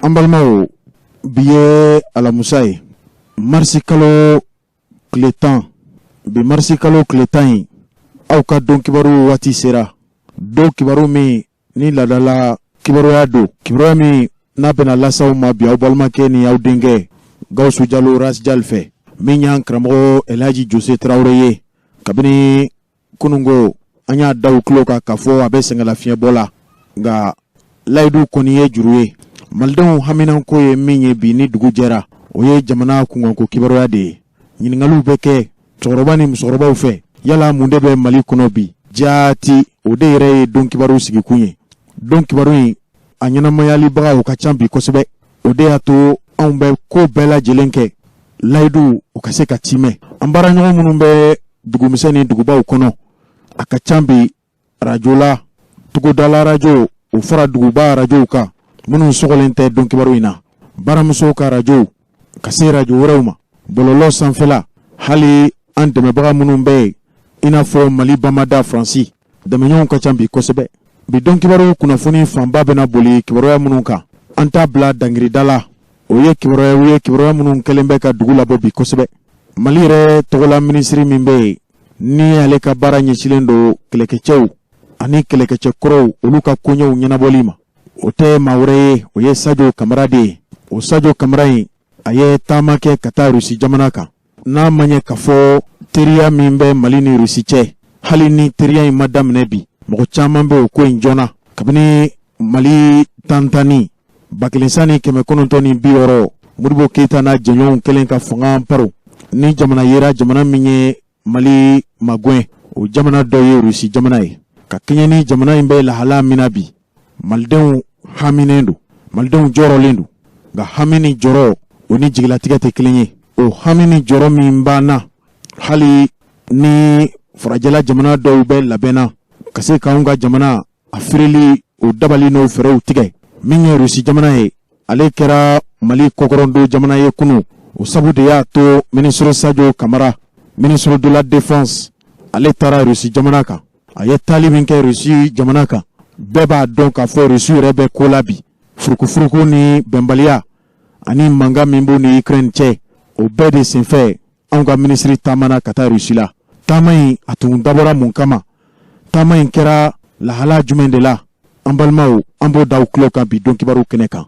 An balimaw, bi ye alamusa ye, marisi kalo tile 10. Bi marisi kalo tile 10 in, aw ka don kibaru waati sera. Don kibaru min ni laadala kibaruya don, kibaruya min n'a bɛna lase aw ma bi aw balimakɛ ni aw denkɛ Gawusu Jalo Rasjal fɛ, min y'an karamɔgɔ Elhaji Jose Tarawele ye. Kabini kununko an y'a da u tulo kan k'a fɔ a bɛ sɛgɛnlafiɲɛbɔ la, nka layidu kɔni ye juru ye. Malidenw haminanko ye min ye bi ni dugu jɛra, o ye jamana kunkanko kibaruya de ye. Ɲininkaliw bɛ kɛ cɛkɔrɔba ni musokɔrɔbaw fɛ, yala mun de bɛ Mali kɔnɔ bi? Jaati o de yɛrɛ ye don kibaru sigikun ye. Don kibaru in a ɲɛnamayalibagaw ka ca bi kosɛbɛ. O de y'a to anw bɛ ko bɛɛ lajɛlen kɛ layidu o ka se ka timɛ. An baaraɲɔgɔn minnu bɛ dugumisɛn ni dugubaw kɔnɔ, a ka ca bi arajo la, togodala arajo o fara duguba arajow kan minnu sɔgɔlen tɛ don kibaru in na, baramusow ka arajow ka se arajo wɛrɛw ma, bɔlɔlɔ sanfɛla, hali an dɛmɛbaga minnu bɛ yen i n'a fɔ Mali bamada Faransi, dɛmɛɲɔgɔnw ka ca bi kosɛbɛ. Bi don kibaru kunnafoni fanba bɛna boli kibaruya minnu kan, an t'a bila dangirida la, o ye kibaruyaw ye, kibaruya minnu kɛlen bɛ ka dugu labɔ bi kosɛbɛ. Mali yɛrɛ tɔgɔla minisiri min bɛ yen ni ale ka baara ɲɛsinnen don kɛlɛkɛcɛw ani kɛlɛkɛcɛkɔrɔw olu ka koɲɛw ɲɛnabɔli ma, o tɛ maa wɛrɛ ye, o ye Sajo Kamara de ye. O Sajo Kamara in, a ye taama kɛ ka taa Rusi jamana kan. N'a ma ɲɛ k'a fɔ teriya min bɛ Mali ni Rusi cɛ, hali ni teriya in ma daminɛ bi, mɔgɔ caman bɛ o ko in joona. Kabini Mali tantanni 1960, Modibo Keyita n'a jɛɲɔgɔnw kɛlen ka fanga paro, ni jamana yera jamana min ye Mali magɛn, o jamana dɔ ye Rusi jamana ye. Ka kɛɲɛ ni jamana in bɛ lahala min na bi, malidenw haminen don, malidenw jɔrɔlen don. Nka hami ni jɔrɔ, o ni jigilatigɛ tɛ kelen ye. O hami ni jɔrɔ min b'an na, hali ni farajɛla jamana dɔw bɛ labɛn na ka se k'anw ka jamana a feereli o dabali n'o fɛɛrɛw tigɛ. Min ye Rusi jamana ye, ale kɛra Mali kɔkɔrɔndo jamana ye kunun. O sabu de y'a to minisiri Sajo Kamara, ministre de la défense, ale taara Rusi jamana kan. A ye taali min kɛ Rusi jamana kan, bɛɛ b'a dɔn k'a fɔ Rusi yɛrɛ bɛ ko la bi. Furukufuruku ni bɛnbaliya ani mankan min b'u ni Ukraine cɛ, o bɛɛ de senfɛ anw ka minisiri taamana ka taa Rusi la. Taama in a tun dabɔra mun kama? Taama in kɛra lahala jumɛn de la? An balimaw, an b'o da aw tulo kan bi don kibaru kɛnɛ kan.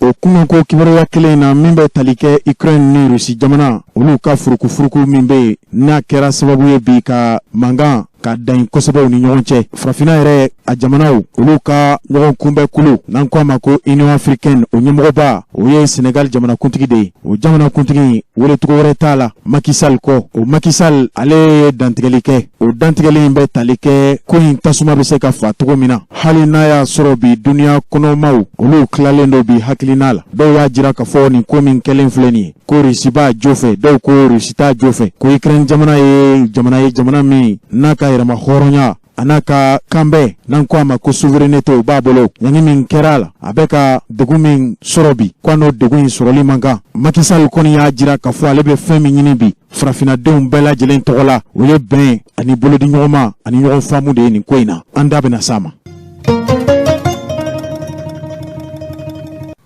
O kunkanko kibaruya kelen in na min bɛ tali kɛ Ukraine ni Rusi jamana olu ka furukufuruku min bɛ yen, n'a kɛra sababu ye bi ka mankan ka dan kosɛbɛ u ni ɲɔgɔn cɛ. Farafinna yɛrɛ a jamanaw olu ka ɲɔgɔn kunbɛn kulu, n'an ko a ma ko Union africaine, o ɲɛmɔgɔba o ye Senegal jamanakuntigi de ye. O jamanakuntigi welecogo wɛrɛ t'a la Macky Sall kɔ. O Macky Sall, ale ye dantigɛli kɛ. O dantigɛli in bɛ tali kɛ ko in tasuma bɛ se ka fa cogo min na, hali n'a y'a sɔrɔ bi duniya kɔnɔmaw olu tilalen don bi hakilina la. Dɔw y'a jira k'a fɔ nin ko min kɛlen filɛ nin ye, ko Rusi b'a jo fɛ, dɔw ko Rusi t'a jo fɛ, ko Ukraine jamana ye jamana ye, jamana min n'a ka yɛrɛma hɔrɔnya a n'a ka kanbɛn, n'an ko a ma ko souveraineté, o b'a bolo. Ɲangi min kɛra a la, a bɛ ka degun min sɔrɔ bi, ko a n'o degun in sɔrɔli man kan. Macky Sall kɔni y'a jira k'a fɔ ale bɛ fɛn min ɲini bi farafinnadenw bɛɛ lajɛlen tɔgɔ la, o ye bɛn ani bolodiɲɔgɔnma ani ɲɔgɔn faamu de ye nin ko in na. An da bɛna s'a ma.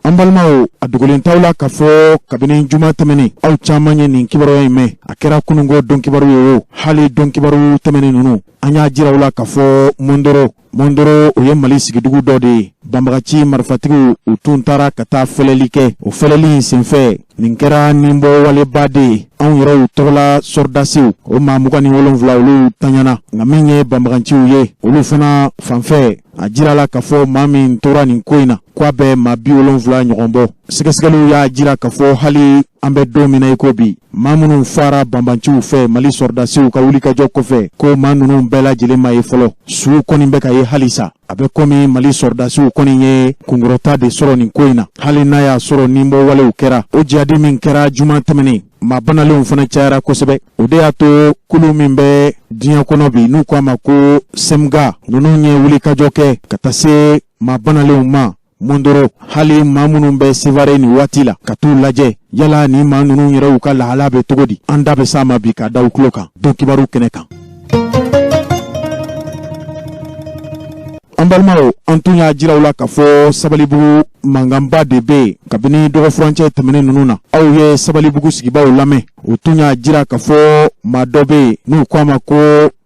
An balimaw, a dogolen t'aw la k'a fɔ kabini juma tɛmɛnen aw caman ye nin kibaruya in mɛn. A kɛra kununko don kibaru ye o, hali don kibaru tɛmɛnen ninnu, an y'a jira aw la k'a fɔ Mondoro, Mondoro o ye Mali sigidugu dɔ de ye, banbagaci marifatigiw u tun taara ka taa fɛlɛli kɛ. O fɛlɛli in senfɛ, nin kɛra ninbɔwaleba de ye. Anw yɛrɛw tɔgɔla sɔrɔdasiw o maa 27, olu tanyana. Nka min ye banbaganciw ye, olu fana fanfɛ, a jirala k'a fɔ maa min tora nin ko in na, ko a bɛ maa 70 ɲɔgɔn bɔ. Sɛgɛsɛgɛliw y'a jira k'a fɔ hali an bɛ don min na i ko bi, maa minnu fara banbanciw fɛ Mali sɔrɔdasiw ka wulikajɔ kɔfɛ, ko maa ninnu bɛɛ lajɛlen ma ye fɔlɔ. Suw kɔni bɛ ka ye halisa. A bɛ komi Mali sɔrɔdasiw kɔni ye kunkɔrɔta de sɔrɔ nin ko in na, hali n'a y'a sɔrɔ ninbɔwalew kɛra. O jihadi min kɛra juma tɛmɛnen, maa banalenw fana cayara kosɛbɛ. O de y'a to kulu min bɛ diɲɛ kɔnɔ bi, n'u ko a ma ko SEMGA, ninnu ye wulikajɔ kɛ ka taa se maa banalenw ma Mondoro, hali maa minnu bɛ Sevare nin waati la, ka t'u lajɛ yala ni maa ninnu yɛrɛ u ka lahala bɛ cogo di. An da bɛ s'a ma bi k'a da u tulo kan don kibaru kɛnɛ kan. An An balimaw, an tun y'a jira aw la k'a fɔ Sabalibugu mankanba de bɛ yen kabini dɔgɔfurancɛ tɛmɛnen ninnu na. Aw ye Sabalibugu sigibaaw lamɛn, u tun y'a jira k'a fɔ maa dɔ bɛ yen n'u ko a ma ko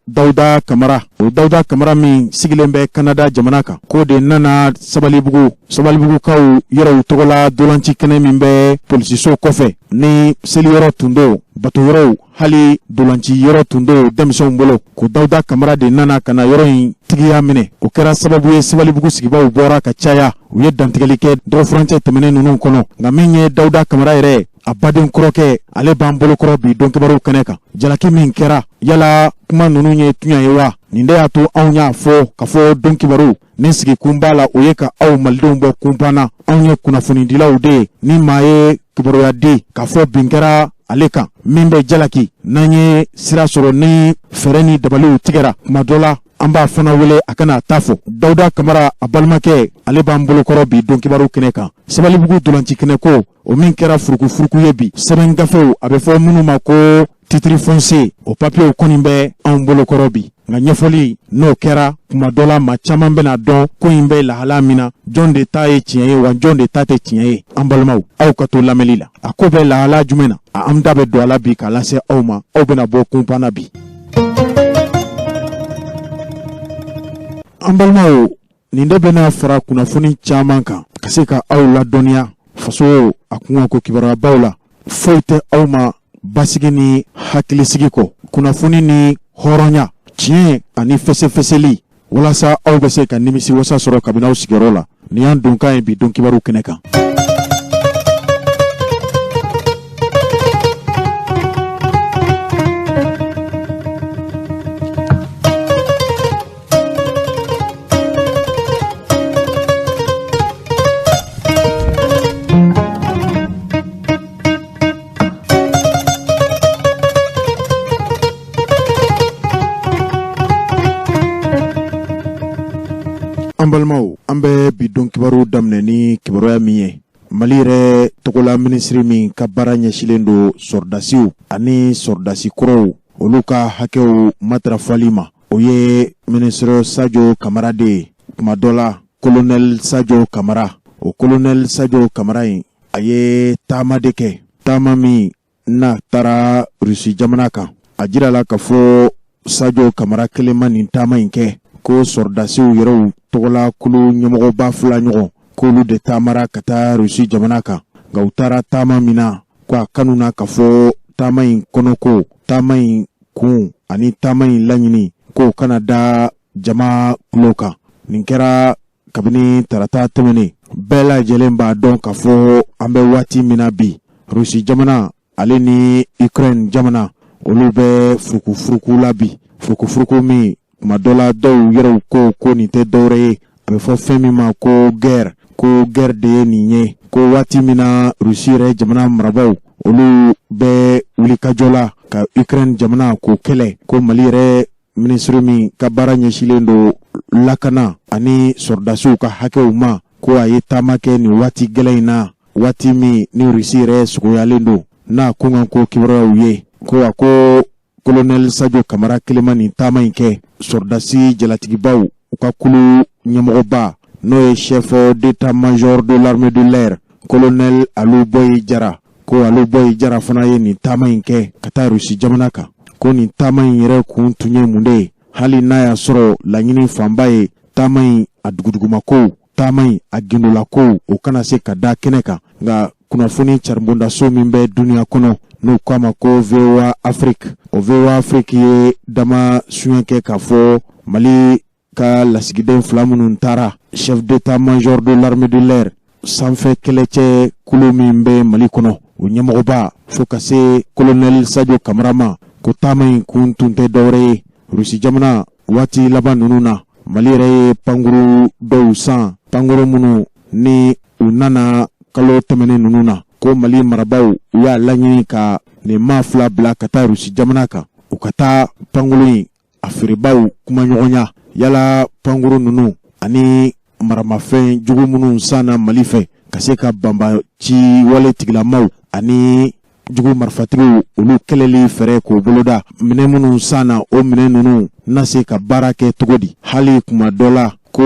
Dawuda Kamara. O Dawuda Kamara min sigilen bɛ Kanada jamana kan, k'o de nana Sabalibugu, Sabalibugukaw yɛrɛw tɔgɔla dolanci kɛnɛ min bɛ polisiso kɔfɛ, ni seliyɔrɔ tun don, batoyɔrɔw, hali dolanci yɔrɔ tun don denmisɛnw bolo, ko Dawuda Kamara de nana ka na yɔrɔ in tigiya minɛ. O kɛra sababu ye Sabalibugu sigibaaw bɔra ka caya, u ye dantigɛli kɛ dɔgɔfurancɛ tɛmɛnen ninnu kɔnɔ. Nka min ye Dawuda Kamara yɛrɛ, a baden kɔrɔkɛ, ale b'an bolokɔrɔ bi donkibaru kɛnɛ kan. Jalaki min kɛra, yala kuma ninnu ye tuɲa ye wa? Nin de y'a to anw y'a fɔ k'a fɔ donkibaru ni sigikun b'a la, o ye ka aw malidenw bɔ kunpan na. Anw ye kunnafonidilaw de ye. Ni maa ye kibaruya di k'a fɔ bin kɛra ale kan min bɛ jalaki, n'an ye sira sɔrɔ, ni fɛɛrɛ ni dabaliw tigɛra, kuma dɔ la an b'a fana wele a ka n'a ta fɔ. Dawuda Kamara, a balimakɛ, ale b'an bolokɔrɔ bi donkibaru kɛnɛ kan. Sabalibugu dolanci kɛnɛ ko, o min kɛra furukufuruku ye bi, sɛbɛn gafew, a bɛ fɔ minnu ma ko titre foncier, o papiyew kɔni bɛ anw bolokɔrɔ bi. Nka ɲɛfɔli n'o kɛra, kuma dɔ la maa caman bɛna dɔn ko in bɛ lahala min na, jɔn de ta ye tiɲɛ ye wa jɔn de ta tɛ tiɲɛ ye. An balimaw, aw ka to lamɛnli la. A ko bɛ lahala jumɛn na? A an da bɛ don a la bi k'a lase aw ma. Aw bɛna bɔ kunpan na bi. An balimaw, nin de bɛna fara kunnafoni caman kan ka se ka aw ladɔnniya faso a kunkanko kibaruyabaw la. Foyi tɛ aw ma basigi ni hakilisigi kɔ, kunnafoni ni hɔrɔnya, tiɲɛ ani fɛsɛfɛsɛli, walasa aw bɛ se ka nimisi wasa sɔrɔ kabini aw sigiyɔrɔ la. Nin y'an donkan ye bi don kibaru kɛnɛ kan. An balimaw, an bɛ bi don kibaru daminɛ ni kibaruya min ye, Mali yɛrɛ tɔgɔla minisiri min ka baara ɲɛsilen don sɔrɔdasiw ani sɔrɔdasi kɔrɔw, olu ka hakɛw matarafali ma, o ye minisiri Sajo Kamara de ye, kuma dɔ la kolonɛli Sajo Kamara. O kolonɛli Sajo Kamara in, a ye taama de kɛ, taama min n'a taara Rusi jamana kan. A jirala k'a fɔ Sajo Kamara kelen ma nin taama in kɛ, ko sɔrɔdasiw yɛrɛw tɔgɔla kulu ɲɛmɔgɔba fila ɲɔgɔn, k'olu de taamara ka taa Rusi jamana kan. Nka u taara taama min na, ko a kanuna k'a fɔ taama in kɔnɔko, taama in kun ani taama in laɲini, k'o kana da jama tulo kan. Nin kɛra kabini tarata tɛmɛnen. Bɛɛ lajɛlen b'a dɔn k'a fɔ an bɛ waati min na bi, Rusi jamana ale ni Ukraine jamana, olu bɛ furukufuruku la bi, furukufuruku min kuma dɔ la dɔw yɛrɛw ko ko nin tɛ dɔwɛrɛ ye, a bɛ fɔ fɛn min ma ko guerre, ko guerre de ye nin ye. Ko waati min na Rusi yɛrɛ jamana marabaaw, olu bɛ wulikajɔ la ka Ukraine jamana k'o kɛlɛ, ko Mali yɛrɛ minisiri min ka baara ɲɛsilen don lakana ani sɔrɔdasiw ka hakɛw ma, ko a ye taama kɛ nin waati gɛlɛn in na, waati min ni Rusi yɛrɛ sogoyalen don n'a kunkanko kibaruyaw ye. Ko a ko kolonɛli Sajo Kamara kelen ma nin taama in kɛ, sɔrɔdasi jalatigibaw, u ka kulu ɲɛmɔgɔba, n'o ye chef d'état-major de l'armée de l'air kolonɛli Alu Bɔyi Jara, ko Alu Bɔyi Jara fana ye nin taama in kɛ ka taa Rusi jamana kan. Ko nin taama in yɛrɛ kun tun ye mun de ye? Hali n'a y'a sɔrɔ laɲini fanba ye taama in a dugudugumakow, taama in a gindolakow, o kana se ka da kɛnɛ kan, nka kunnafoni caribondaso min bɛ duniya kɔnɔ, n'u k'a ma ko VOA Afrique, o VOA Afrique ye dama suɲɛ kɛ k'a fɔ Mali ka lasigiden fila minnu taara, chef d'état-major de l'armée de l'air, sanfɛ kɛlɛcɛ kulu min bɛ Mali kɔnɔ, o ɲɛmɔgɔba, fo ka se kolonɛli Sajo Kamara ma, ko taama in kun tun tɛ dɔwɛrɛ ye, Rusi jamana waati laban ninnu na, Mali yɛrɛ ye pankuru dɔw san, pankuru minnu ni u nana kalo tɛmɛnen ninnu na, ko Mali marabaaw, u y'a laɲini ka nin maa fila bila ka taa Rusi jamana kan, u ka taa pankuru in a feerebaaw kumaɲɔgɔnya, yala pankuru ninnu ani maramafɛn jugu minnu sanna Mali fɛ ka se ka banbaci wale tigilamaw ani jugu marifatigiw, olu kɛlɛli fɛɛrɛ k'o boloda, minɛn minnu sanna, o minɛn ninnu na se ka baara kɛ cogo di? Hali kuma dɔ la Ko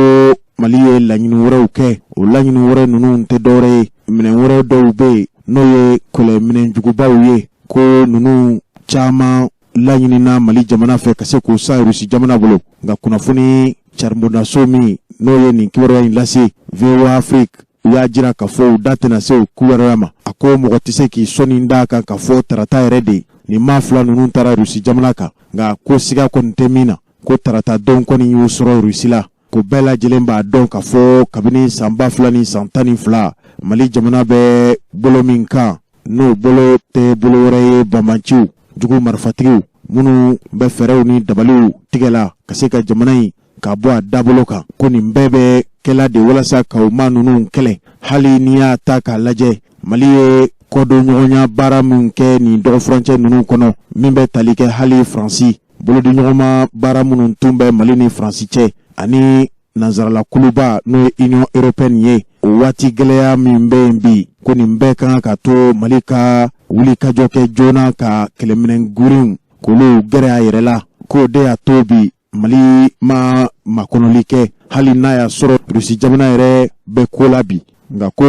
Mali ye laɲini wɛrɛw kɛ, o laɲini wɛrɛ ninnu tɛ dɔwɛrɛ ye, minɛn wɛrɛ dɔw bɛ yen n'o ye kɛlɛminɛnjugubaw ye, ko ninnu caman laɲinina Mali jamana fɛ ka se k'o san Rusi jamana bolo. Nka kunnafoni caribondaso min n'o ye nin kibaruya in lase VOA Afrique, u y'a jira k'a fɔ u da tɛna se o kibaruya ma. A ko mɔgɔ tɛ se k'i sɔnni d'a kan k'a fɔ tarata yɛrɛ de nin maa fila ninnu taara Rusi jamana kan, nka ko siga kɔni tɛ min na, ko tarata don kɔni y'u sɔrɔ Rusi la. Ko bɛɛ lajɛlen b'a dɔn k'a fɔ kabini san 2012, Mali jamana bɛ bolo min kan, n'o bolo tɛ bolo wɛrɛ ye banbanciw, jugu marifatigiw minnu bɛ fɛɛrɛw ni dabaliw tigɛla ka se ka jamana in ka bɔ a dabolo kan, ko nin bɛɛ bɛ kɛla de walasa ka o maa ninnu kɛlɛ. Hali n'i y'a ta k'a lajɛ, Mali ye kɔdonɲɔgɔnya baara min kɛ nin dɔgɔfurancɛ ninnu kɔnɔ, min bɛ tali kɛ hali Faransi bolodiɲɔgɔnma baara minnu tun bɛ Mali ni Faransi cɛ ani nansarala kuluba n'o ye Union européenne ye, o waati gɛlɛya min bɛ yen bi, ko nin bɛɛ kan ka to Mali ka wulikajɔ kɛ joona ka kɛlɛminɛn girinw k'olu gɛrɛ a yɛrɛ la, k'o de y'a to bi Mali ma makɔnɔli kɛ, hali n'a y'a sɔrɔ Rusi jamana yɛrɛ bɛ ko la bi. Nka ko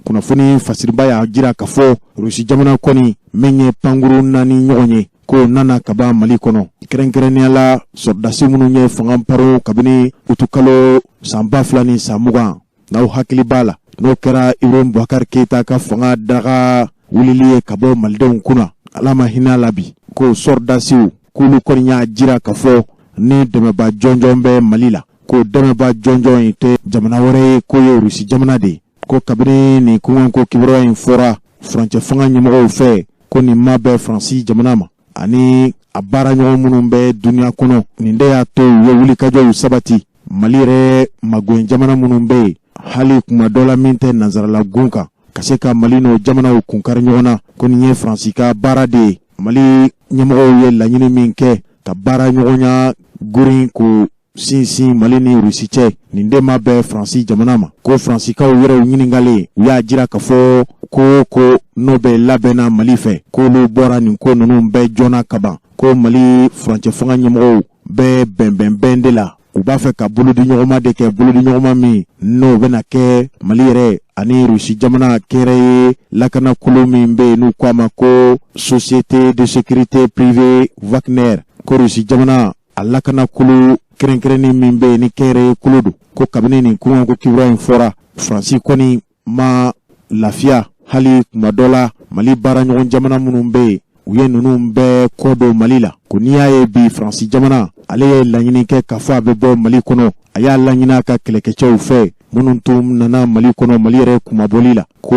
kunnafoni fasiriba y'a jira k'a fɔ Rusi jamana kɔni min ye pankuru 4 ɲɔgɔn ye, k'o nana ka ban Mali kɔnɔ, kɛrɛnkɛrɛnnenya la sɔrɔdasi minnu ye fanga paro kabini utukalo san 2020, n'aw hakili b'a la, n'o kɛra Ibrahim Boubacar Keita ka fanga daga wulili ye ka bɔ malidenw kunna, Ala ma hinɛ la bi, ko sɔrɔdasiw k'olu kɔni y'a jira k'a fɔ ni dɛmɛba jɔnjɔn bɛ Mali la, ko dɛmɛba jɔnjɔn in tɛ jamana wɛrɛ ye, k'o ye Rusi jamana de ye. Ko kabini nin kunkanko kibaruya in fɔra furancɛ fanga ɲɛmɔgɔw fɛ, ko nin ma bɛn Faransi jamana ma ani a baaraɲɔgɔn minnu bɛ duniya kɔnɔ, nin de y'a to u ye wulikajɔw sabati Mali yɛrɛ magɛn jamana minnu bɛ yen, hali kuma dɔ la min tɛ nansarala gun kan, ka se ka Mali n'o jamanaw kunkari ɲɔgɔn na, ko nin ye Faransi ka baara de ye. Mali ɲɛmɔgɔw ye laɲini min kɛ ka baara ɲɔgɔnya girin k'o sinsin Mali ni Rusi cɛ, nin de ma bɛn Faransi jamana ma. Ko Faransikaw yɛrɛw ɲininkalen, u y'a jira k'a fɔ ko ko n'o bɛ labɛnna Mali fɛ, k'olu bɔra nin ko ninnu bɛɛ joona kaban, ko Mali furancɛ fanga ɲɛmɔgɔw bɛ bɛnbɛnbɛn de la, u b'a fɛ ka bolodiɲɔgɔnma de kɛ, bolodiɲɔgɔnma min n'o bɛna kɛ Mali yɛrɛ ani Rusi jamana kɛrɛ ye lakanakulu min bɛ yen n'u ko a ma ko Société de sécurité privée Wagner, ko Rusi jamana a lakanakulu kɛrɛnkɛrɛnnen min bɛ yen ni kɛrɛ ye kulu don. Ko kabini nin kunkanko kibaruya in fɔra, Faransi kɔni ma lafiya, hali kuma dɔ la Mali baaraɲɔgɔn jamana minnu bɛ yen, u ye ninnu bɛɛ kɔ don Mali la. Ko n'i y'a ye bi Faransi jamana ale ye laɲini kɛ k'a fɔ a bɛ bɔ Mali kɔnɔ, a y'a laɲini a ka kɛlɛkɛcɛw fɛ minnu tun nana Mali kɔnɔ Mali yɛrɛ kunmabɔli la, ko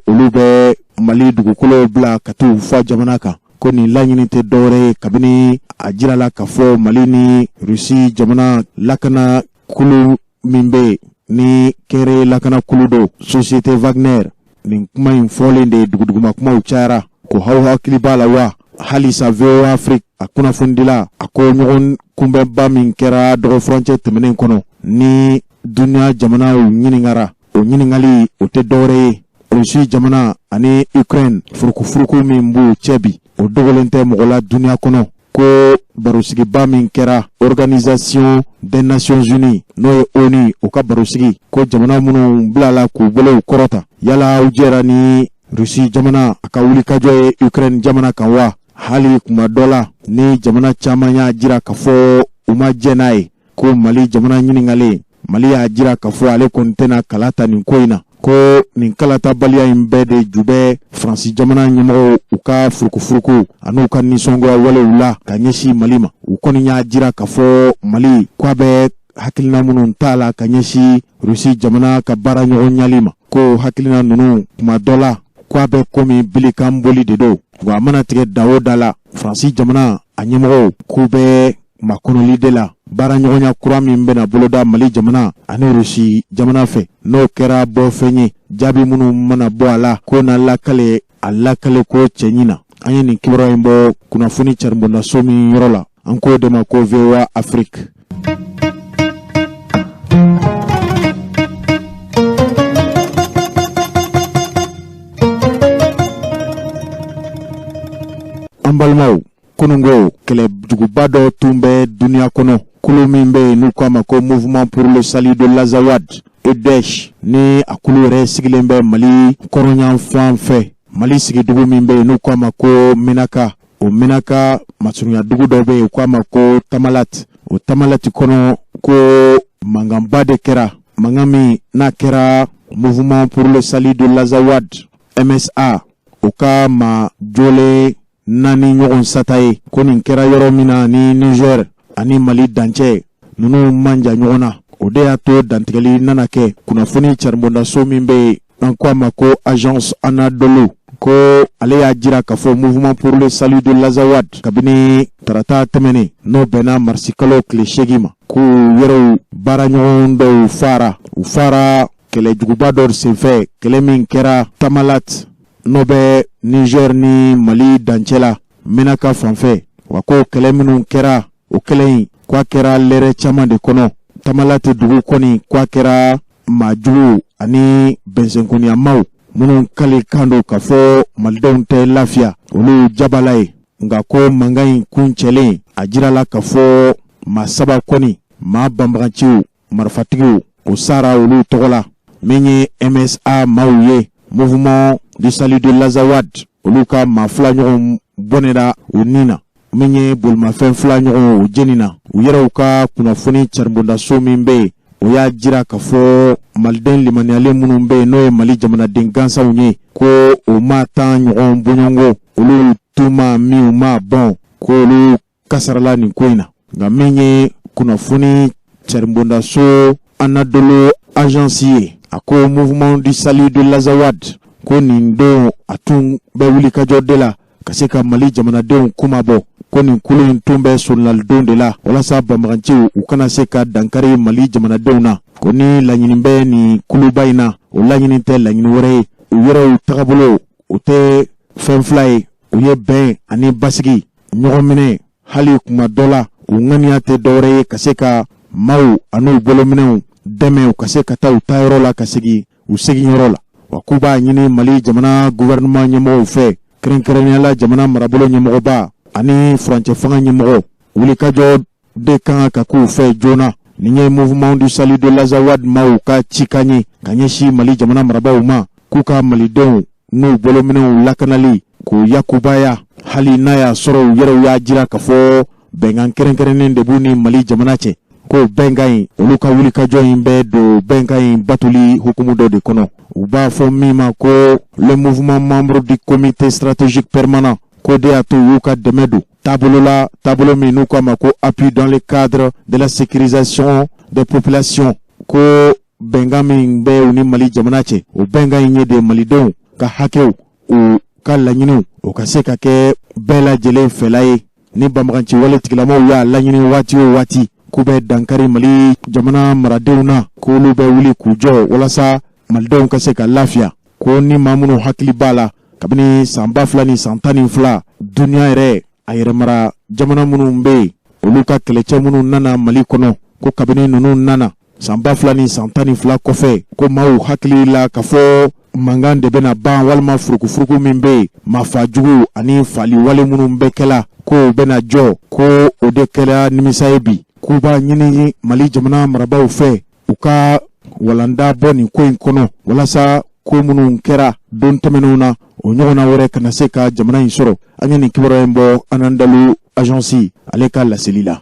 olu bɛ Mali dugukolo bila ka t'u fa jamana kan, ko nin laɲini tɛ dɔwɛrɛ ye kabini a jirala k'a fɔ Mali ni Rusi jamana lakana kulu min bɛ yen ni kɛrɛ lakana kulu don Société Wagner, nin kuma in fɔlen de ye duguduguma kumaw cayara. Ko aw hakili b'a la wa, halisa VOA Afrique a kunnafonidila a ko ɲɔgɔn kunbɛnba min kɛra dɔgɔfurancɛ tɛmɛnen kɔnɔ ni duniya jamanaw ɲininkara, o ɲininkali o tɛ dɔwɛrɛ ye Rusi jamana ani Ukraine furukufuruku min b'u cɛ bi, o dogolen tɛ mɔgɔ la duniya kɔnɔ, ko barosigiba min kɛra Organisation des Nations Unies n'o ye ONU, o ka barosigi, ko jamana minnu bilala k'u bolow kɔrɔta, yala aw jɛra ni Rusi jamana a ka wulikajɔ ye Ukraine jamana kan wa? Hali kuma dɔ la ni jamana caman y'a jira k'a fɔ u ma jɛn n'a ye. Ko Mali jamana ɲininkalen, Mali y'a jira k'a fɔ ale kɔni tɛna kala ta nin ko in na, ko nin kalatabaliya in bɛɛ de ju bɛ Faransi jamana ɲɛmɔgɔw u ka furukufuruku an'u ka nisɔngoya walew la ka ɲɛsin Mali ma. U kɔni y'a jira k'a fɔ Mali k'a bɛ hakilina minnu t'a la ka ɲɛsin Rusi jamana ka baara ɲɔgɔn ɲali ma, ko hakilina ninnu kuma dɔ la k'a bɛ komi bilikan boli de don. Wa a mana tigɛ da o da la, Faransi jamana a ɲɛmɔgɔw k'u bɛ makɔnɔli de la baaraɲɔgɔnya kura min bɛna boloda Mali jamana ani Rusi jamana fɛ, n'o kɛra bɔfɛn ye, jaabi minnu mana bɔ a la, k'o na lakale a lakale ko cɛɲi na. An ye nin kibaruya in bɔ kunnafoni caribondaso min yɔrɔ la, an k'o de ma ko VOA Afrique. An balimaw, kununko kɛlɛjuguba dɔ tun bɛ duniya kɔnɔ. Kulu min bɛ yen n'u k'a ma ko Mouvement pour le salut de l'Azawad EDH ni a kulu yɛrɛ sigilen bɛ Mali kɔrɔnyanfan fɛ. Mali sigidugu min bɛ yen n'u k'a ma ko Menaka, o Menaka masurunya dugu dɔ bɛ yen u k'a ma ko Tamalat. O Tamalat kɔnɔ ko mankanba de kɛra, mankan min n'a kɛra Mouvement pour le salut de l'Azawad MSA o ka maa jɔlen naani ɲɔgɔn sata ye. Ko nin kɛra yɔrɔ min na ni Niger ani Mali dancɛ ninnu man jan ɲɔgɔn na, o de y'a to dantigɛli nana kɛ. Kunnafoni caribondaso min bɛ yen an ko a ma ko Agence Anadolu, ko ale y'a jira k'a fɔ Mouvement pour le salut de l'Azawad kabini tarata tɛmɛnen, n'o bɛnna marisikalo tile 8 ma, k'u yɛrɛw baaraɲɔgɔn dɔw fara, u fara kɛlɛjuguba dɔ senfɛ, kɛlɛ min kɛra Tamalat n'o bɛ Niger ni Mali dancɛ la Menaka fanfɛ. Wa ko kɛlɛ minnu kɛra, o kɛlɛ in k'a kɛra lɛrɛ caman de kɔnɔ. Tamalat dugu kɔni k'a kɛra maajugu ani bɛnsɛnkonniyamaw minnu kale kan don k'a fɔ malidenw tɛ lafiya, olu jabala ye. Nka ko mankan in kuncɛlen, a jirala k'a fɔ maa saba kɔni, maa banbaganciw marifatigiw, o sara olu tɔgɔ la. Min ye MSA maaw ye, Mouvement du salut de l'Azawad, olu ka maa fila ɲɔgɔn bɔnɛra u ni na. Min ye bolimafɛn fila ɲɔgɔn, o jenina. U yɛrɛw ka kunnafoni caribondaso min bɛ yen, o y'a jira k'a fɔ maliden limaniyalen minnu bɛ yen, n'o ye Mali jamanaden gansanw ye, ko o maa 10 ɲɔgɔn bɔɲɔgɔnko, olu tun ma min u ma bɔn, k'olu kasarala nin ko in na. Nka min ye kunnafoni caribondaso Anadolu Agence ye, a ko Mouvement du salut de l'Azawad ko nin don a tun bɛ wulikajɔ de la ka se ka Mali jamanadenw kunmabɔ. Ko nin kulu in tun bɛ solonalidon de la walasa banbaganciw u kana se ka dankari Mali jamanadenw na. Ko ni laɲini bɛ nin kuluba in na, o laɲini tɛ laɲini wɛrɛ ye, u yɛrɛw tagabolo o tɛ fɛn fila ye, o ye bɛn ani basigi, ɲɔgɔn minɛ. Hali kuma dɔ la, u ŋaniya tɛ dɔwɛrɛ ye ka se ka maaw an'u bolominɛw dɛmɛ u ka se ka taa u taayɔrɔ la ka segin u seginyɔrɔ la. Wa k'u b'a ɲini Mali jamana gouvernement ɲɛmɔgɔw fɛ, kɛrɛnkɛrɛnnenya la jamana marabolo ɲɛmɔgɔba ani furancɛ fanga ɲɛmɔgɔ, wulikajɔ de kan ka k'u fɛ joona. Nin ye Mouvement du salut de l'Azawad maaw ka cikan ye ka ɲɛsin Mali jamana marabaaw ma, k'u ka malidenw n'u bolominɛw lakanali k'u yakubaya, hali n'a y'a sɔrɔ u yɛrɛw y'a jira k'a fɔ bɛnkan kɛrɛnkɛrɛnnen de b'u ni Mali jamana cɛ. Ko bɛnkan in, olu ka wulikajɔ in bɛ don bɛnkan in batoli hukumu dɔ de kɔnɔ, u b'a fɔ min ma ko le mouvement membre du comité stratégique permanent. Ko de y'a to u y'u ka dɛmɛ don taabolo la, taabolo min n'u k'a ma ko appui dans le cadre de la sécurisation des populations. Ko bɛnkan min bɛ u ni Mali jamana cɛ, o bɛnkan in ye de malidenw ka hakɛw, u ka laɲiniw, o ka se ka kɛ bɛɛ lajɛlen fɛla ye. Ni banbaganci wale tigilamaw y'a laɲini waati o waati k'u bɛ dankari Mali jamana maradenw na, k'olu bɛ wuli k'u jɔ walasa malidenw ka se ka lafiya. Ko ni maa minnu hakili b'a la, kabini san 2012, duniya yɛrɛ a yɛrɛmara jamana minnu bɛ yen, olu ka kɛlɛcɛ minnu nana Mali kɔnɔ, ko kabini ninnu nana san 2012 kɔfɛ, ko maaw hakili la k'a fɔ mankan de bɛna ban, walima furukufuruku min bɛ yen, maafajugu ani faliwale minnu bɛ kɛla, k'o bɛna jɔ. Ko o de kɛra nimisa ye bi. K'u b'a ɲini Mali jamana marabaaw fɛ, u ka walanda bɔ nin ko in kɔnɔ, walasa ko minnu kɛra don tɛmɛnenw na, o ɲɔgɔnna wɛrɛ kana se ka jamana in sɔrɔ. An ye nin kibaruya in bɔ Anadolu Agence ale ka laseli la.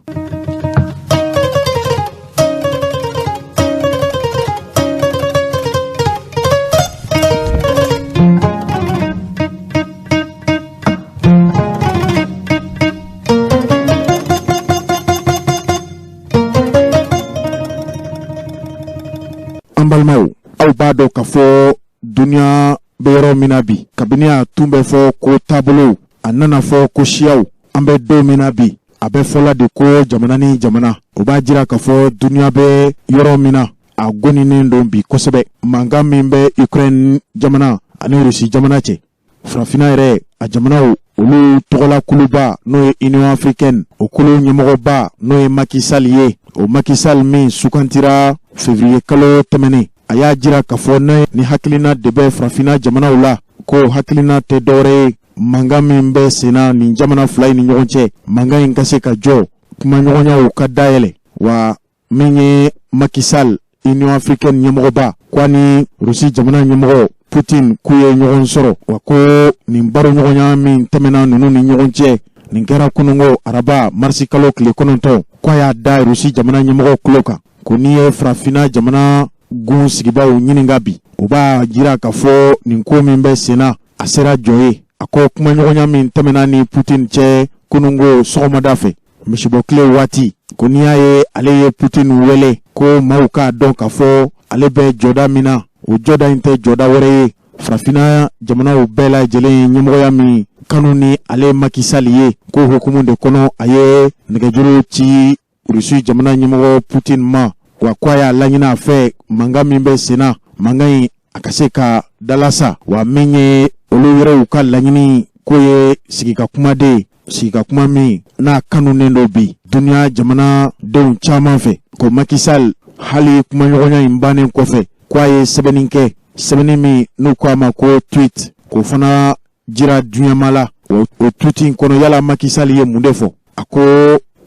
An balimaw, aw b'a dɔn k'a fɔ duniya bɛ yɔrɔ min na bi, kabini a tun bɛ fɔ ko taabolo, a nana fɔ ko siyaw, an bɛ don min na bi, a bɛ fɔla de ko jamana ni jamana. O b'a jira k'a fɔ duniya bɛ yɔrɔ min na, a goninen don bi kosɛbɛ. Mankan min bɛ Ukraine jamana ani Rusi jamana cɛ, farafinna yɛrɛ a jamanaw olu tɔgɔla kuluba n'o ye Union africaine, o kulu ɲɛmɔgɔba n'o ye Macky Sall ye, o Macky Sall min sugantira février kalo tɛmɛnen, a y'a jira k'a fɔ ne ni hakilina de bɛ farafinna jamanaw la, ko hakilina tɛ dɔwɛrɛ ye, mankan min bɛ senna nin jamana fila in ni ɲɔgɔn cɛ, mankan in ka se ka jɔ, kumaɲɔgɔnyaw ka dayɛlɛ. Wa min ye Macky Sall, Union africaine ɲɛmɔgɔba, ko a ni Rusi jamana ɲɛmɔgɔ Putin k'u ye ɲɔgɔn sɔrɔ. Wa ko nin baroɲɔgɔnya min tɛmɛna ninnu ni ɲɔgɔn cɛ, nin kɛra kunungo araba marisi kalo tile 9, ko a y'a da Rusi jamana ɲɛmɔgɔ tulo kan ko n'i ye farafinna jamana gun sigibaaw ɲininka bi, u b'a jira k'a fɔ nin ko min bɛ senna, a sera jɔ ye. A ko kumaɲɔgɔnya min tɛmɛna ni Putin cɛ kunungo sɔgɔmada fɛ misibɔ tile waati, ko n'i y'a ye ale ye Putin wele, ko maaw k'a dɔn k'a fɔ ale bɛ jɔda min na, o jɔda in tɛ jɔda wɛrɛ ye, farafinna jamanaw bɛɛ lajɛlen ye ɲɛmɔgɔya min kanu ni ale Macky Sall ye, ko hukumu de kɔnɔ a ye nɛgɛjuru ci Rusi jamana ɲɛmɔgɔ Putin ma. Wa ko a y'a laɲini a fɛ, mankan min bɛ senna, mankan in a ka se ka dalasa. Wa min ye olu yɛrɛw ka laɲini ko ye sigika kuma de ye, sigika kuma min n'a kanunen don bi duniya jamana denw caman fɛ. Ko Macky Sall, hali kumaɲɔgɔnya in bannen kɔfɛ, ko a ye sɛbɛnni kɛ, sɛbɛnni min n'u ko a ma ko tweet, k'o fana jira duɲama la. O tweet in kɔnɔ, yala Macky Sall ye mun de fɔ? A ko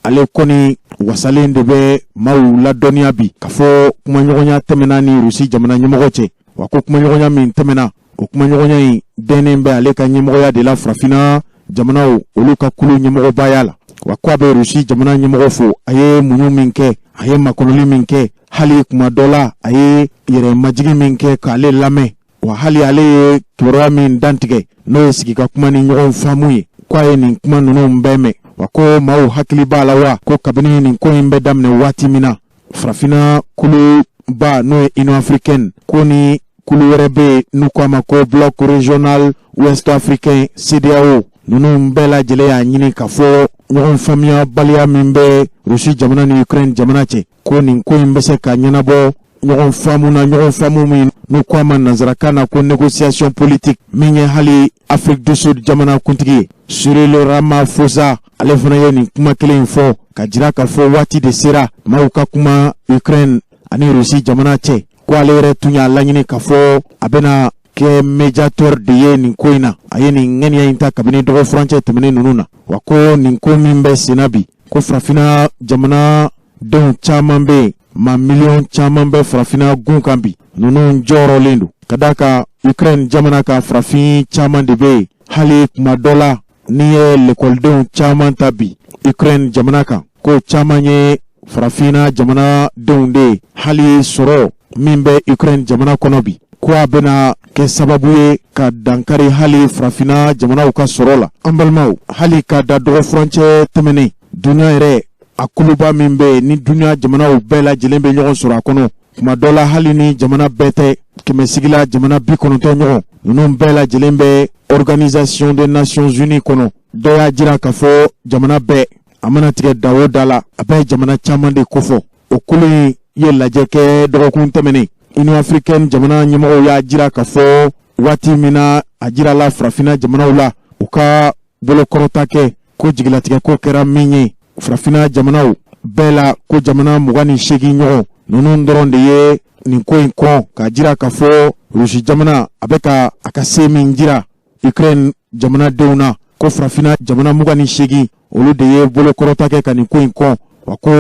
ale kɔni wasalen de bɛ maaw ladɔnniya bi k'a fɔ kumaɲɔgɔnya tɛmɛna ni Rusi jamana ɲɛmɔgɔ cɛ. Wa ko kumaɲɔgɔnya min tɛmɛna, o kumaɲɔgɔnya in dɛnnen bɛ ale ka ɲɛmɔgɔya de la farafinna jamanaw olu ka kulu ɲɛmɔgɔbaya la. Wa ko a bɛ Rusi jamana ɲɛmɔgɔ fo, a ye muɲu min kɛ, a ye makɔnɔli min kɛ, hali kuma dɔ la a ye yɛrɛ majigin min kɛ k'ale lamɛn. Wa hali ale ye kibaruya min dantigɛ, n'o ye sigi ka kuma ni ɲɔgɔn faamu ye, ko a ye nin kuma ninnu bɛɛ mɛn. Wa ko maaw hakili b'a la wa ko kabini nin ko in bɛ daminɛ waati min na, farafinna kuluba n'o ye Union africaine, ko ni kulu wɛrɛ bɛ yen n'u ko a ma ko bloc régional ouest africain CEDEAO, ninnu bɛɛ lajɛlen y'a ɲini k'a fɔ ɲɔgɔn faamuyabaliya min bɛ Rusi jamana ni Ukraine jamana cɛ, ko nin ko in bɛ se ka ɲɛnabɔ ɲɔgɔn faamu na, ɲɔgɔn faamu min n'u ko a ma nanzarakan na ko négociation politique. Min ye hali Afrique du Sud jamana kuntigi ye Cyril Ramaphosa, ale fana ye nin kuma kelen in fɔ ka jira k'a fɔ waati de sera maaw ka kuma Ukraine ani Rusi jamana cɛ. Ko ale yɛrɛ tun y'a laɲini k'a fɔ a bɛna kɛ médiateur de ye nin ko in na. A ye nin ŋaniya in ta kabini dɔgɔ furancɛ tɛmɛnen ninnu na. Wa ko nin ko min bɛ senna bi, ko farafinna jamana denw caman bɛ yen, maa miliyɔn caman bɛ farafinna gun kan bi, ninnu jɔyɔrɔlen don ka d'a kan Ukraine jamana ka farafin caman de bɛ yen. Hali kuma dɔ la, n'i ye lekɔlidenw caman ta bi Ukraine jamana kan, ko caman ye farafinna jamana denw de ye. Hali sɔrɔ min bɛ Ukraine jamana kɔnɔ bi, ko a bɛna kɛ sababu ye ka dankari hali farafinna jamanaw ka sɔrɔ la. An balimaw, hali ka da dɔgɔ furancɛ tɛmɛnen, duniya yɛrɛ a kuluba min bɛ yen ni duniya jamanaw bɛɛ lajɛlen bɛ ɲɔgɔn sɔrɔ a kɔnɔ, kuma dɔ la hali ni jamana bɛɛ tɛ, kɛmɛsigila jamana 90 ɲɔgɔn, ninnu bɛɛ lajɛlen bɛ Organisation des Nations Unies kɔnɔ. Dɔ y'a jira k'a fɔ jamana bɛɛ a mana tigɛ da o da la, a bɛ jamana caman de kofɔ. O kulu in ye lajɛ kɛ dɔgɔkun tɛmɛnen. Union africaine jamana ɲɛmɔgɔw y'a jira k'a fɔ waati min na a jirala farafinna jamanaw la u ka bolokɔrɔta kɛ, ko jigilatigɛ ko kɛra min ye farafinna jamanaw bɛɛ la, ko jamana 28 ɲɔgɔn, ninnu dɔrɔn de ye nin ko in kɔn, k'a jira k'a fɔ Rusi jamana a bɛ ka a ka se min jira Ukraine jamanadenw na, ko farafinna jamana 28 olu de ye bolokɔrɔta kɛ ka nin ko in kɔn. Wa ko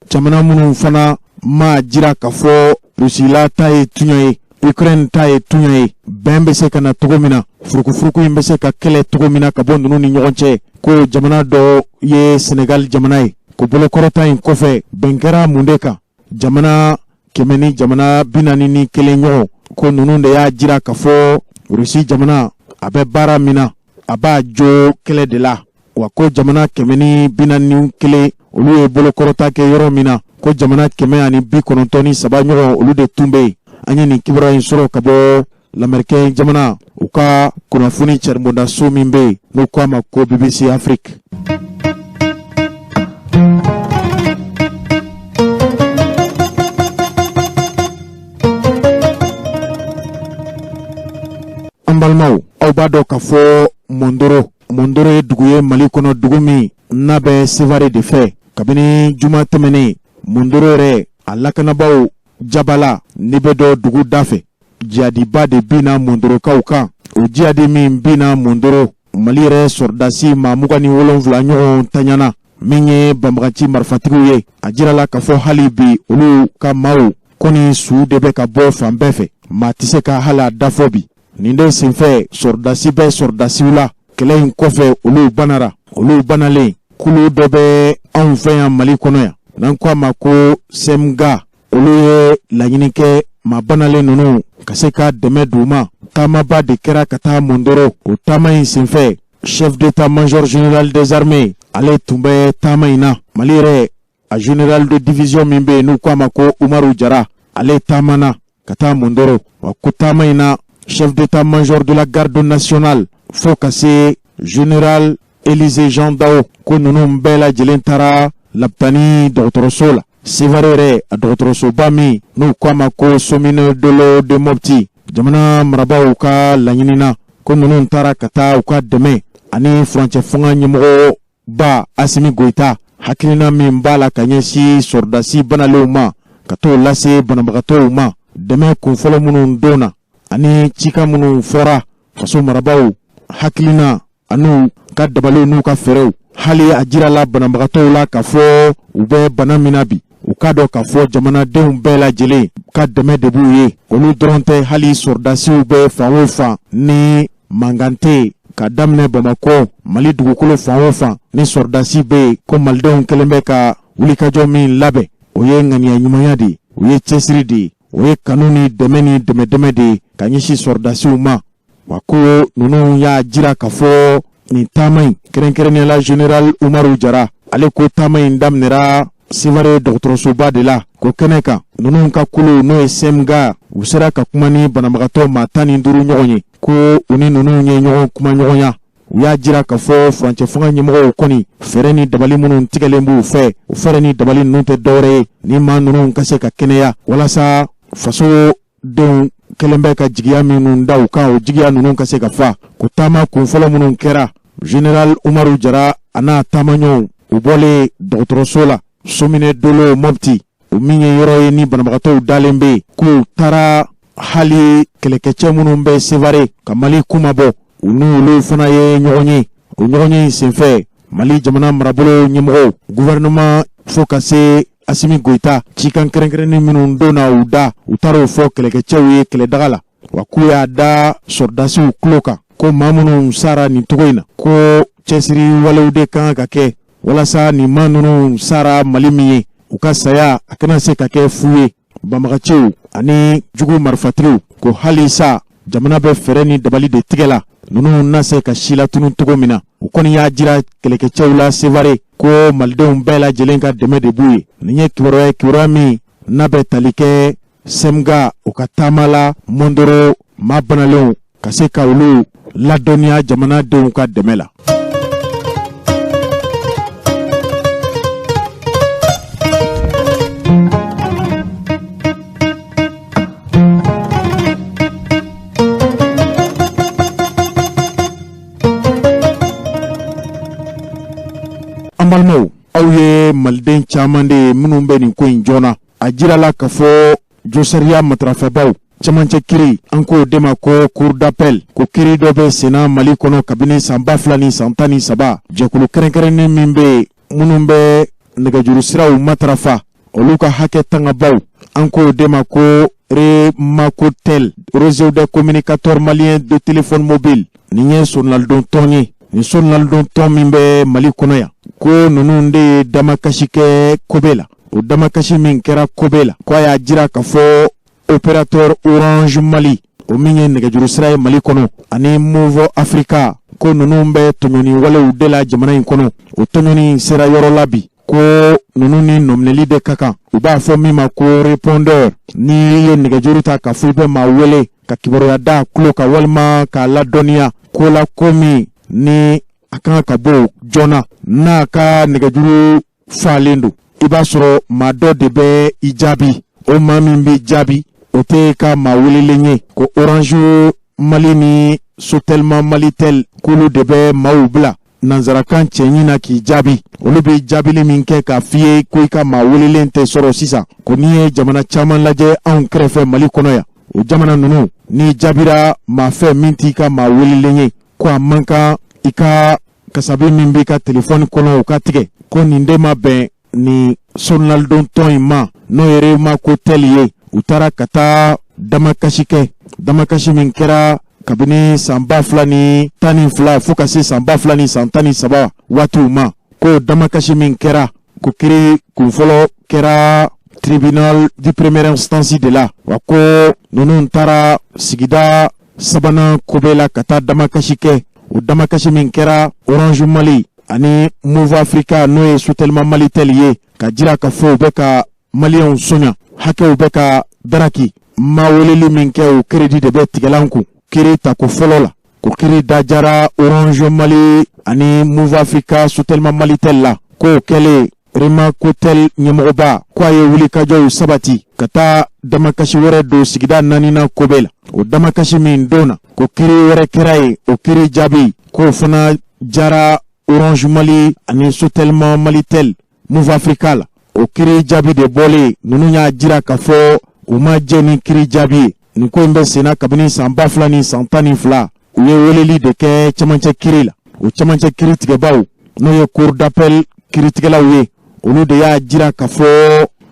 jamana minnu fana m'a jira k'a fɔ Rusila ta ye tuɲa ye, Ukraine ta ye tuɲa ye, bɛn bɛ se ka na cogo min na, furukufuruku in bɛ se ka kɛlɛ cogo min na ka bɔ ninnu ni ɲɔgɔn cɛ, ko jamana dɔ ye Senegal jamana ye. Ko bolokɔrɔta in kɔfɛ, bɛn kɛra mun de kan? Jamana 100 ni jamana 41 ɲɔgɔn, ko ninnu de y'a jira k'a fɔ Rusi jamana a bɛ baara min na, a b'a jo kɛlɛ de la. Wa ko jamana 141 olu ye bolokɔrɔta kɛ yɔrɔ min na, ko jamana 193 ɲɔgɔn olu de tun bɛ yen. An ye nin kibaruya in sɔrɔ ka bɔ lamɛrikɛn jamana u ka kunnafoni cɛribondaso min bɛ yen n'u ko a ma ko BBC Afrique. An balimaw, aw b'a dɔn k'a fɔ Mondoro, Mondoro ye dugu ye Mali kɔnɔ, dugu min n'a bɛ Sevare de fɛ. Kabini juma tɛmɛnen, Mondoro yɛrɛ a lakanabaaw jabala ni bɛ dɔ dugu da fɛ, jihadiba de binna Mondorokaw kan. O jihadi min binna Mondoro, Mali yɛrɛ sɔrɔdasi maa 27 ɲɔgɔn taɲana. Min ye banbagaci marifatigiw ye, a jirala k'a fɔ hali bi olu ka maaw kɔni su de bɛ ka bɔ fan bɛɛ fɛ, maa tɛ se ka hali a da fɔ bi. Nin de senfɛ sɔrɔdasi bɛ sɔrɔdasiw la kɛlɛ in kɔfɛ, olu banara. Olu banalen, kulu dɔ bɛ anw fɛ yan Mali kɔnɔ yan, n'an ko a ma ko CEMGA, olu ye laɲini kɛ maa banalen ninnu ka se ka dɛmɛ d'u ma. Taamaba de kɛra ka taa Mondoro. O taama in senfɛ, chef d'état-major général des armées, ale tun bɛ taama in na. Mali yɛrɛ a général de division min bɛ yen, n'u ko a ma ko Umaru Jara, ale taamana ka taa Mondoro. Wa ko taama in na, chef d'état-major de la garde nationale fo ka se général Élisée Jean Dao, ko ninnu bɛɛ lajɛlen taara Lapitani dɔgɔtɔrɔso la, Sevare yɛrɛ a dɔgɔtɔrɔsoba min n'u ko a ma ko Somine Dolo de Mopti. Jamana marabaaw ka laɲini na, ko ninnu taara ka taa u ka dɛmɛ ani furancɛ fanga ɲɛmɔgɔba Asimi Goyita hakilina min b'a la ka ɲɛsin sɔrɔdasi banalenw ma, ka t'o lase banabagatɔw ma. Dɛmɛ kunfɔlɔ minnu donna ani cikan minnu fɔra, faso marabaaw hakilina an'u ka dabaliw n'u ka fɛɛrɛw, hali a jirala banabagatɔw la k'a fɔ u bɛ bana min na bi, u k'a dɔn k'a fɔ jamanadenw bɛɛ lajɛlen ka dɛmɛ de b'u ye. Olu dɔrɔn tɛ, hali sɔrɔdasiw bɛ fan o fan ni mankan tɛ yen, ka daminɛ Bamakɔ, Mali dugukolo fan o fan ni sɔrɔdasi bɛ yen, ko malidenw kɛlen bɛ ka wulikajɔ min labɛn, o ye ŋaniya ɲumanya de ye, o ye cɛsiri de ye, o ye kanu ni dɛmɛ ni dɛmɛdɛmɛ de ye ka ɲɛsin sɔrɔdasiw ma. Wa ko ninnu y'a jira k'a fɔ nin taama in, kɛrɛnkɛrɛnnenya la général Umaru Jara, ale ko taama in daminɛra Sevare dɔgɔtɔrɔsoba de la. Ko kɛnɛ kan, ninnu ka kulu, n'o ye CEMGA, u sera ka kuma ni banabagatɔ maa 15 ɲɔgɔn ye. Ko u ni ninnu ye ɲɔgɔn kuma ɲɔgɔnya, u y'a jira k'a fɔ furancɛ fanga ɲɛmɔgɔw kɔni, fɛɛrɛ ni dabali minnu tigɛlen b'u fɛ, o fɛɛrɛ ni dabali ninnu tɛ dɔwɛrɛ ye ni maa ninnu ka se ka kɛnɛya, walasa faso denw kɛlen bɛ ka jigiya minnu da u kan, o jigiya ninnu ka se ka fa. Ko taama kunfɔlɔ minnu kɛra, général Umaru Jara a n'a taamaɲɔgɔnw, u bɔlen dɔgɔtɔrɔso la Somine Dolo Mopti, o min ye yɔrɔ ye ni banabagatɔw dalen bɛ yen, k'u taara hali kɛlɛkɛcɛ minnu bɛ Sevare ka Mali kunmabɔ, u n'olu fana ye ɲɔgɔn ye. O ɲɔgɔn ye senfɛ, Mali jamana marabolo ɲɛmɔgɔw, gouvernement fo ka se Asimi Goyita, cikan kɛrɛnkɛrɛnnen minnu donna u da, u taara o fɔ kɛlɛkɛcɛw ye kɛlɛdaga la. Wa k'u y'a da sɔrɔdasiw tulo kan ko maa minnu sara nin cogo in na, ko cɛsiri walew de kan ka kɛ walasa nin maa ninnu sara Mali min ye, u ka saya a kana se ka kɛ fu ye. Banbagaciw ani jugu marifatigiw, ko hali sa jamana bɛ fɛɛrɛ ni dabali de tigɛ la ninnu na se ka si latunu cogo min na. U kɔni y'a jira kɛlɛkɛcɛw la Sevare ko malidenw bɛɛ lajɛlen ka dɛmɛ de b'u ye. Nin ye kibaruya ye, kibaruya min n'a bɛ tali kɛ CEMGA u ka taama la Mondoro, maa banalenw ka se ka olu ladɔnniya jamanadenw ka dɛmɛ la. An balimaw, aw ye maliden caman de ye minnu bɛ nin ko in joona. A jirala k'a fɔ josariya matarafabaaw cɛmancɛ kiri, an k'o de ma ko cour d'appel, ko kiri dɔ bɛ senna Mali kɔnɔ kabini san 2013. Jɛkulu kɛrɛnkɛrɛnnen min bɛ yen, minnu bɛ nɛgɛjuru siraw matarafa, olu ka hakɛ tangabaw, an k'o de ma ko REMACOTEL, réseau des communicateurs maliens de téléphone mobile. Nin ye soronalidon tɔn ye. Nin soronalidon tɔn min bɛ Mali kɔnɔ yan, ko ninnu de ye damakasi kɛ kobe la. O damakasi min kɛra kobe la, ko a y'a jira k'a fɔ opérateur Orange Mali, o min ye nɛgɛjuru sira ye Mali kɔnɔ, ani Moov Africa, ko ninnu bɛ tɔɲɔni walew de la jamana in kɔnɔ. O tɔɲɔni sera yɔrɔ la bi, ko ninnu ni nɔminɛli de ka kan. U b'a fɔ min ma ko répondeur, n'i ye nɛgɛjuru ta k'a fɔ i bɛ maa wele ka kibaruya da tulo kan walima k'a ladɔnniya ko la, ko min ni a kan ka bɔ joona, n'a ka nɛgɛjuru falen don, i b'a sɔrɔ maa dɔ de bɛ i jaabi. O maa min b'i jaabi, o tɛ ka maa welelen ye. Ko Orange Mali ni Sotelma Malitel, k'olu de bɛ maaw bila nanzarakan cɛɲi na k'i jaabi. Olu bɛ jaabili min kɛ k'a f'i ye ko i ka maa welelen tɛ sɔrɔ sisan, ko n'i ye jamana caman lajɛ anw kɛrɛfɛ Mali kɔnɔ yan, o jamana ninnu, n'i jaabira maa fɛ min t'i ka maa welelen ye, ko a man kan i ka kasabi min b'i ka telefɔni kɔnɔ, o ka tigɛ. Ko nin de ma bɛn nin solonalidon tɔn in ma, n'o ye Remacotel ye. U taara ka taa damakasi kɛ, damakasi min kɛra kabini san 2012 fo ka se san 2013 waatiw ma. Ko damakasi min kɛra, ko kiri kunfɔlɔ kɛra tribunal de première instance de la. Wa ko ninnu taara sigida sabanan kobe la ka taa damakasi kɛ. O damakasi min kɛra Orange Mali ani Moov Africa, n'o ye Sotelma Malitel ye, ka jira ka fɔ u bɛ ka maliyɛnw sonya, hakɛw bɛ ka daraki. Ma weleli min kɛ, o crédit de bɛ tigɛlan kun. Kiri tako fɔlɔ la, ko kiri dajara Orange Mali ani Moov Africa, Sotelma Malitel la. K'o kɛlen, Remacotel ɲɛmɔgɔba ko a ye wulikajɔw sabati ka taa damakasi wɛrɛ don sigida naaninan kobe la. O damakasi min donna, ko kiri wɛrɛ kɛra yen. O kiri jaabi, k'o fana jara Orange Mali ani Sotelma Malitel, Moov Africa la. O kiri jaabi de bɔlen, ninnu y'a jira k'a fɔ u ma jɛ ni kiri jaabi ye. Nin ko in bɛ senna kabini san 2012. U ye weleli de kɛ cɛmancɛ kiri la. O cɛmancɛ kiri tigɛbaw, n'o ye cour d'appel kiritigɛlaw ye, olu de y'a jira k'a fɔ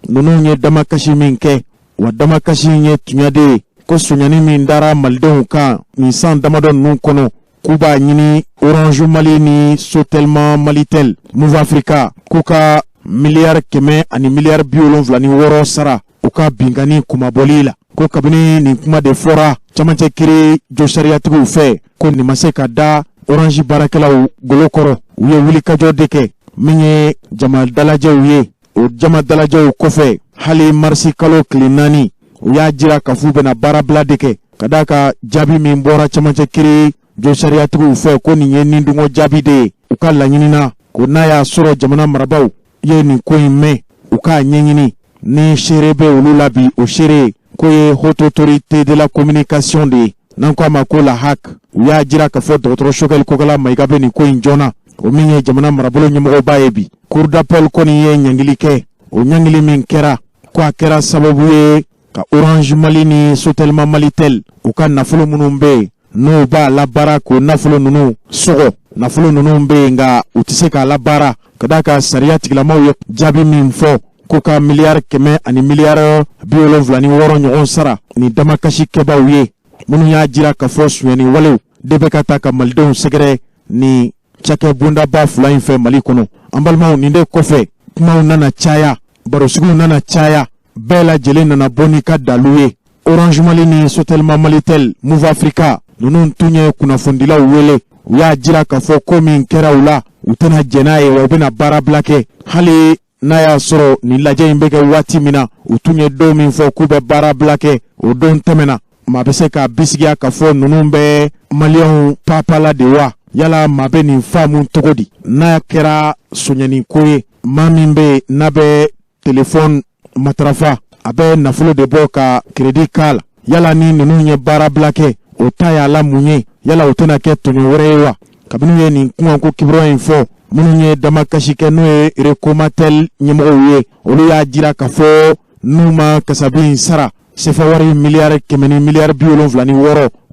ninnu ye damakasi min kɛ, wa damakasi in ye tuɲa de ye. Ko sonyani min dara malidenw kan nin san damadɔ ninnu kɔnɔ, k'u b'a ɲini Orange Mali ni Sotelma Malitel, Moov Africa, k'u ka 176 miliyari sara u ka binkanni kumabɔli la. Ko kabini nin kuma de fɔra camancɛ kiri josariyatigiw fɛ, ko nin ma se ka da Orange baarakɛlaw golo kɔrɔ. U ye wulikajɔ de kɛ min ye jama dalajɛw ye. O jama dalajɛw kɔfɛ, hali marisi kalo tile 4, u y'a jira k'a f'u bɛna baarabila de kɛ, ka d'a ka jaabi min bɔra camancɛ kiri josariyatigiw fɛ, ko nin ye nidungɔ jaabi de ye. U ka laɲini na, ko n'a y'a sɔrɔ jamana marabaaw ye nin ko in mɛn, u k'a ɲɛɲini ni seere bɛ olu la bi. O seere k'o ye Haute Autorité de la Communication de ye, n'an ko a ma ko la HAC. U y'a jira k'a fɔ dɔgɔtɔrɔ Choguel Kokalla Maïga bɛ nin ko in joona, o min ye jamana marabolo ɲɛmɔgɔba ye bi. Cour d'appel kɔni ye ɲangili kɛ. O ɲangili min kɛra, ko a kɛra sababu ye ka Orange Mali ni Sotelma Malitel, u ka nafolo minnu bɛ yen n'u b'a labaara, k'o nafolo ninnu sɔgɔ. Nafolo ninnu bɛ yen, nka u tɛ se k'a labaara, ka d'a kan sariya tigilamaw ye jaabi min fɔ, ko ka 176 miliyari ɲɔgɔn sara nin damakasi kɛbaw ye, minnu y'a jira k'a fɔ sonyani walew de bɛ ka taa ka malidenw sɛgɛrɛ ni cakɛ bondaba fila in fɛ Mali kɔnɔ. An balimaw, nin de kɔfɛ, kumaw nana caya, barosigiw nana caya, bɛɛ lajɛlen nana bɔ n'i ka dalu ye. Orange Mali ni Sotelma Malitel, Moov Africa, ninnu tun ye kunnafonidilaw wele. U y'a jira k'a fɔ ko min kɛra u la, u tɛna jɛn n'a ye, wa u bɛna baarabila kɛ. Hali n'a y'a sɔrɔ nin lajɛ in bɛ kɛ waati min na, u tun ye don min fɔ k'u bɛ baarabila kɛ, o don tɛmɛna. Maa bɛ se k'a bisigiya k'a fɔ ninnu bɛ maliyɛnw papala de wa? Yala maa bɛ nin faamu cogo di, n'a kɛra sonyani ko ye? Maa min bɛ yen n'a bɛ telefɔni matarafa, a bɛ nafolo de bɔ ka crédit k'a la. Yala ni ninnu ye baarabila kɛ, o ta y'a la mun ye? Yala o tɛna kɛ tɔɲɔ wɛrɛ ye wa? Kabini u ye nin kunkanko kibaruya in fɔ, minnu ye damakasi kɛ, n'o ye Recomatel ɲɛmɔgɔw ye, olu y'a jira k'a fɔ n'u ma kasabi in sara, sefa wari 176 miliyari,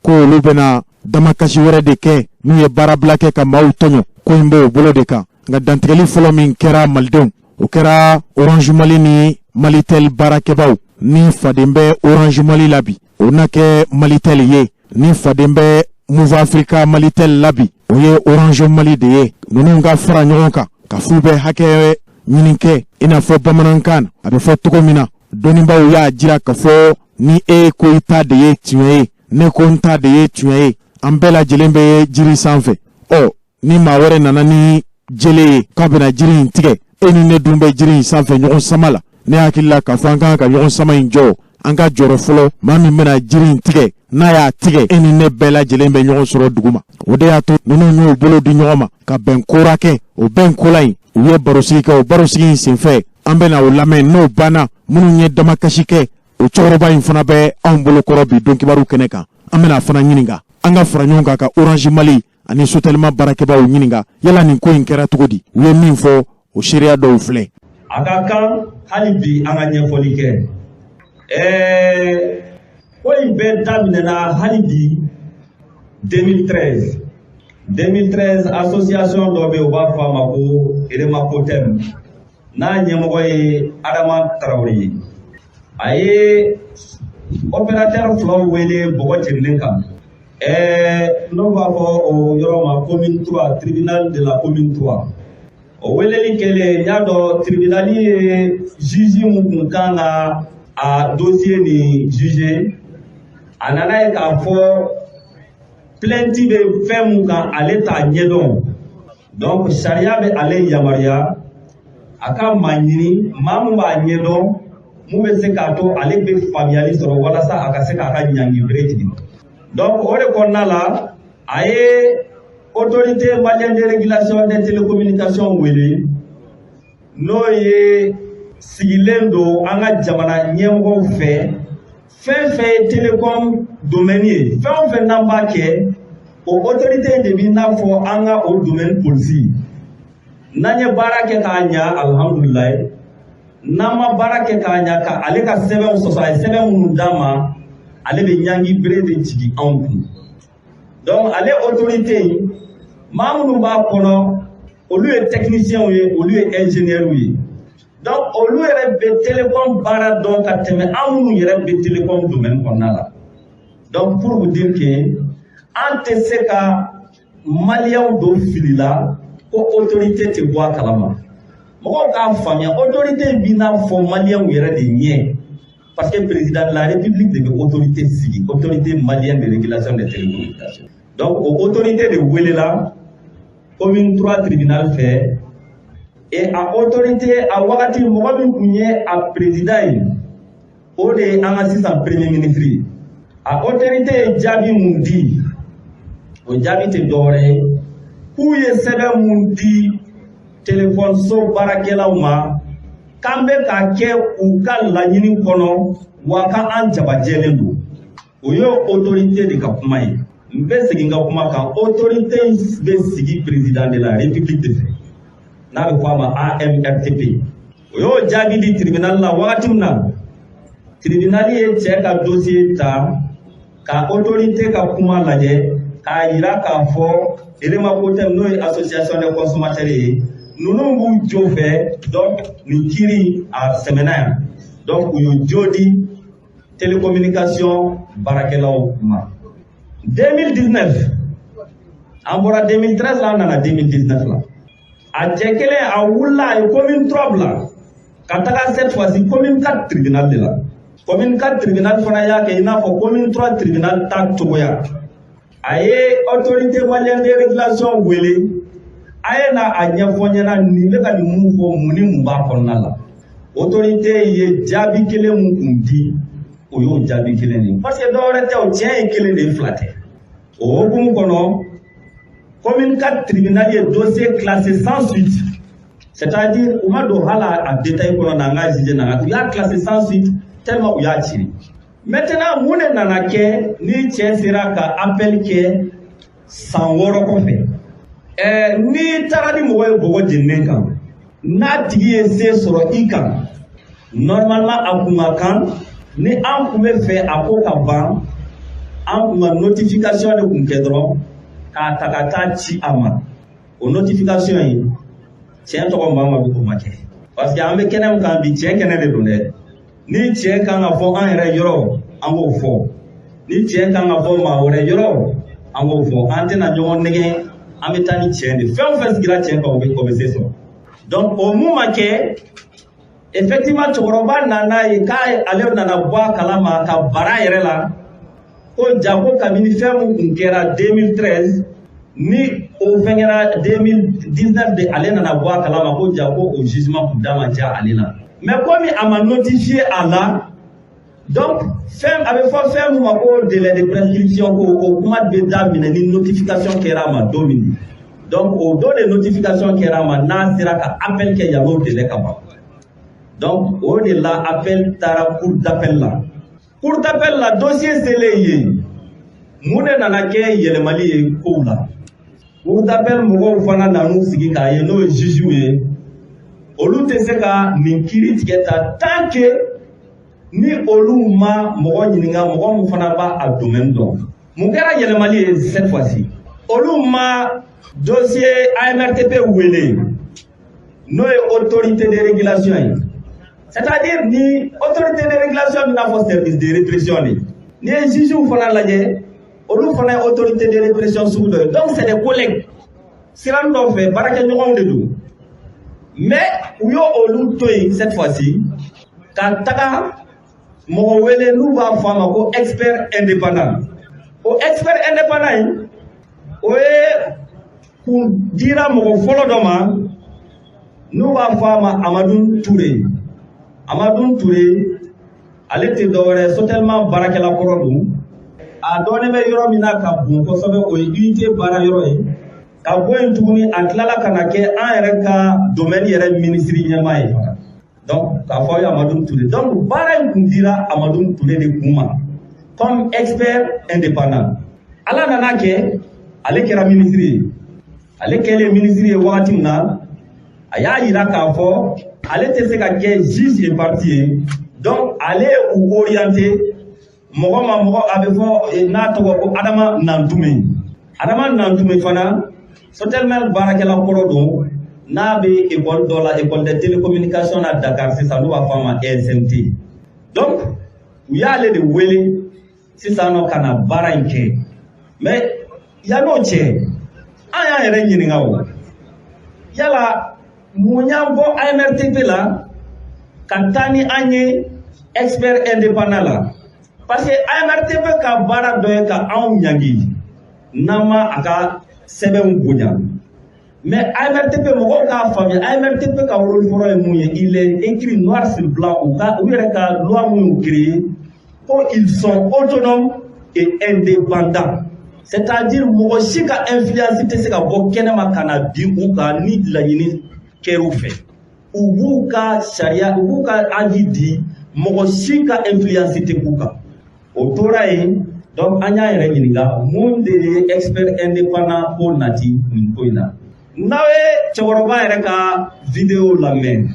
ko olu bɛna damakasi wɛrɛ de kɛ. N'u ye baarabila kɛ ka maaw tɔɲɔ, ko in b'o bolo de kan. Nka dantigɛli fɔlɔ min kɛra malidenw, o kɛra Orange Mali ni Malitel baarakɛbaw. Ni faden bɛ Orange Mali la bi, o na kɛ Malitel ye. Ni faden bɛ Moov Africa Malitel la bi, o ye Orange Mali de ye. Ninnu ka fara ɲɔgɔn kan ka f'u bɛ hakɛ ɲini kɛ, i n'a fɔ bamanankan na a bɛ fɔ cogo min na, dɔnnibaaw y'a jira k'a fɔ ni e ko i ta de ye tiɲɛ ye, ne ko n ta de ye tiɲɛ ye, an bɛɛ lajɛlen bɛ jiri sanfɛ. Ɔ ni maa wɛrɛ nana ni jele ye k'a bɛna jiri in tigɛ, e ni ne dun bɛ jiri in sanfɛ ɲɔgɔn sama la, ne hakili la k'a fɔ an kan ka ɲɔgɔn sama in jɔ, an ka jɔrɔ fɔlɔ. Maa min bɛna jiri in tigɛ, n'a y'a tigɛ, e ni ne bɛɛ lajɛlen bɛ ɲɔgɔn sɔrɔ dugu ma. O de y'a to ninnu y'u bolo di ɲɔgɔn ma ka bɛn kora kɛ. O bɛn kola in, u ye barosigi kɛ. O barosigi in senfɛ, an bɛna o lamɛn. N'o banna, minnu ye damakasi kɛ, o cɛkɔrɔba in fana bɛ anw bolo kɔrɔ bi don kibaru kɛnɛ kan. An bɛna fana ɲininka. An ka fara ɲɔgɔn kan ka Orange Mali ani Sotelma baarakɛbaw ɲininka, yala nin ko in kɛra cogo di? U ye min fɔ, o seereya dɔw filɛ. A ka kan hali bi an ka ɲɛfɔli kɛ. Ko in bɛɛ daminɛna hali bi 2013. 2013, association dɔ bɛ yen, u b'a fɔ a ma ko Eremakotem, n'a ɲɛmɔgɔ ye Adama Tarawele ye. A ye opérateur filaw wele bɔgɔ jeninen kan, n'o b'a fɔ o yɔrɔ ma commune 3, tribunal de la commune 3. O weleli kɛlen, n y'a dɔn tribunal ye juge mun kun kan ka a dossier nin juger, a nana ye k'a fɔ plainte bɛ fɛn mun kan, ale t'a ɲɛdɔn. Donc sariya bɛ ale yamaruya a ka maa ɲini, maa mun b'a ɲɛdɔn, mun bɛ se k'a to ale bɛ faamuyali sɔrɔ walasa a ka se k'a ka ɲangi bere tigɛ. Donc o de kɔnɔna la, a ye Autorité malienne de régulation des télécommunications wele, n'o ye sigilen don an ka jamana ɲɛmɔgɔw fɛ. Fɛn fɛn ye télécom domaine ye, fɛn o fɛn n'an b'a kɛ, o autorité de b'i n'a fɔ an ka o domaine police. N'an ye baara kɛ k'a ɲa, alhamdulilayi. N'an ma baara kɛ k'a ɲa, ka ale ka sɛbɛnw sɔsɔ, a ye sɛbɛn minnu d'an ma, ale bɛ ɲangi bere de jigin anw kun. Donc ale autorité in, maa minnu b'a kɔnɔ, olu ye techniciens ye, olu ye ingénieurs ye. Donc olu yɛrɛ bɛ télécom baara dɔn ka tɛmɛ an minnu yɛrɛ bɛ télécom domaine kɔnɔna la. Donc pour vous dire que an tɛ se ka maliyɛnw don fili la ko autorité tɛ bɔ a kalama. Mɔgɔw k'a faamuya, autorité b'i n'a fɔ maliyɛnw yɛrɛ de ɲɛ, parce que président de la République de bɛ autorité sigi, Autorité malienne de régulation des télécommunications. Donc o autorité de welela commune 3 tribunal fɛ. Et a autorité, a wagati mɔgɔ min tun ye a président ye, o de ye an ka sisan premier ministre ye. A autorité ye jaabi mun di? O jaabi tɛ dɔwɛrɛ ye k'u ye sɛbɛn mun di téléphone so baarakɛlaw ma, k'an bɛ k'a kɛ u ka laɲini kɔnɔ, wa k'an jabajɛlen don. O ye autorité de ka kuma ye. N bɛ segin ka kuma kan, autorité bɛ sigi président de la République de fɛ, n'a bɛ fɔ a ma AMRTP. O y'o jaabi di tribunal la. Wagati min na tribunal ye cɛ ka dossier ta ka autorité ka kuma lajɛ, k'a yira k'a fɔ Eremakotem, n'o ye association des consommateurs ye, ninnu b'u jo fɛ. Donc nin kiiri a sɛmɛna yan. Donc u y'o jo di télécommunication baarakɛlaw ma. 2019, an bɔra 2013 la, an nana 2019 la. A cɛ kelen, a wulila, a ye commune 3 bila ka taga cette fois-ci commune 4 tribunal de la. Commune 4 tribunal fana y'a kɛ i n'a fɔ commune 3 tribunal ta cogoya. A ye Autorité malienne de régulation wele, a ye na a ɲɛfɔ ɲɛna nin bɛ ka nin mun fɔ, mun ni mun b'a kɔnɔna la. Autorité ye jaabi kelen mun kun di, o y'o jaabi kelen de ye, parce que dɔwɛrɛ tɛ, o tiɲɛ ye kelen de ye, fila tɛ. O hukumu kɔnɔ, commune 4 tribunal ye dossier classé sans suite, c'est-à-dire u ma don hali a détail kɔnɔ n'an ka juger n'an ka, u y'a classé sans suite tellement u y'a ci. Maintenant, mun de nana kɛ ni cɛ sera ka appel kɛ san 6 kɔfɛ? N'i taara ni mɔgɔ ye bɔgɔ jeninen kan, n'a tigi ye se sɔrɔ i kan, normalement a kun ka kan ni an kun bɛ fɛ a ko ka ban, an kun ka notification de kun kɛ dɔrɔn k'a ta ka taa ci a ma. O notification in, tiɲɛ tɔgɔ Mamadu, o ma kɛ, parce que an bɛ kɛnɛ min kan bi, tiɲɛ kɛnɛ de don dɛ. Ni tiɲɛ kan ka fɔ an yɛrɛ yɔrɔ, an b'o fɔ. Ni tiɲɛ kan ka fɔ maa wɛrɛ yɔrɔ, an b'o fɔ. An tɛna ɲɔgɔn nɛgɛn, an bɛ taa ni tiɲɛ de. Fɛn o fɛn sigira tiɲɛ kan, o bɛ se sɔrɔ. Donc o mun ma kɛ, effectivement cɛkɔrɔba nana ye k'ale nana bɔ a kalama ka bara yɛrɛ la ko ja ko kabini fɛn mun kun kɛra 2013, ni o fɛn kɛra 2019 de, ale nana bɔ a kalama ko ja ko o jugement kun da ma diya ale la. Mais komi a ma notifié a la, donc fɛn a bɛ fɔ fɛn mun ma ko délai de prescription, ko o kuma bɛ daminɛ ni notification kɛra a ma don min. Donc o don de notification kɛra a ma, n'a sera ka appel kɛ yan'o délai ka ban. Donc o de la, appel taara cour d'appel la. Cour d'appel la, dossier selen yen, mun de nana kɛ yɛlɛmali ye kow la? Cour d'appel mɔgɔw fana nan'u sigi k'a ye, n'o ye juge ye, olu tɛ se ka nin kiiri tigɛ ta tant que ni olu ma mɔgɔ ɲininka, mɔgɔ min fana b'a a domaine dɔn. Mun kɛra yɛlɛmali ye cette fois-ci? Olu ma dossier AMRTP wele, n'o ye autorité de régulation ye, c'est-à-dire ni autorité de régulation bɛna fɔ service de répression de. N'i ye juges fana lajɛ, olu fana ye autorité de répression sugu dɔ ye. Donc c'est des collègues, sira dɔ fɛ, baarakɛɲɔgɔnw de don. Mais u y'o olu to yen cette fois-ci ka taga mɔgɔ wele n'u b'a fɔ a ma ko expert indépendant. O expert indépendant in, o ye kun dira mɔgɔ fɔlɔ dɔ ma n'u b'a fɔ a ma Amadu Ture. Amadu Ture, ale tɛ dɔwɛrɛ, Sotelma baarakɛla kɔrɔ don. A dɔnnen bɛ yɔrɔ min na ka bon kosɛbɛ, o ye unité baara yɔrɔ ye. Ka bɔ yen tuguni, a tilala ka na kɛ an yɛrɛ ka domaine yɛrɛ minisiri ɲɛmaa ye fana. Donc k'a fɔ aw ye, Amadu Ture. Donc baara in kun dira Amadu Ture de kun ma comme expert indépendant. Ala nana kɛ, ale kɛra minisiri ye. Ale kɛlen minisiri ye wagati min na, a y'a yira k'a fɔ ale tɛ se ka kɛ juge et partie ye. Donc ale ye u orienté mɔgɔ ma, mɔgɔ a bɛ fɔ n'a tɔgɔ ko Adama Nantume. Adama Nantume fana, Sotelma baarakɛla kɔrɔ don, n'a bɛ école dɔ la, école de télécommunication na Dakar sisan, n'u b'a fɔ a ma ESMT. Donc u y'ale de wele sisan nɔ ka na baara in kɛ. Mais yann'o cɛ, an y'an yɛrɛ ɲininka o yala mun y'an bɔ AMRTP la ka taa ni an ye expert indépendant la? Parce que AMRTP ka baara dɔ ye ka anw ɲangi n'an ma a ka sɛbɛnw bonya. Mais AMRTP, mɔgɔw k'a faamuya, AMRTP ka rôle fɔlɔ ye mun ye? Il est écrit noir sur blanc, u ka u yɛrɛ ka loi mun créé, ko ils sont autonomes et indépendants, c'est-à-dire mɔgɔ si ka influence tɛ se ka bɔ kɛnɛma ka na bin u kan. Ni laɲini kɛr'u fɛ, u b'u ka sariya, u b'u ka avis di, mɔgɔ si ka influence tɛ k'u kan. O tora yen. Donc an y'an yɛrɛ ɲininka, mun de ye expert indépendant ko nati nin ko in na? N'aw ye cɛkɔrɔba yɛrɛ ka vidéo lamɛn,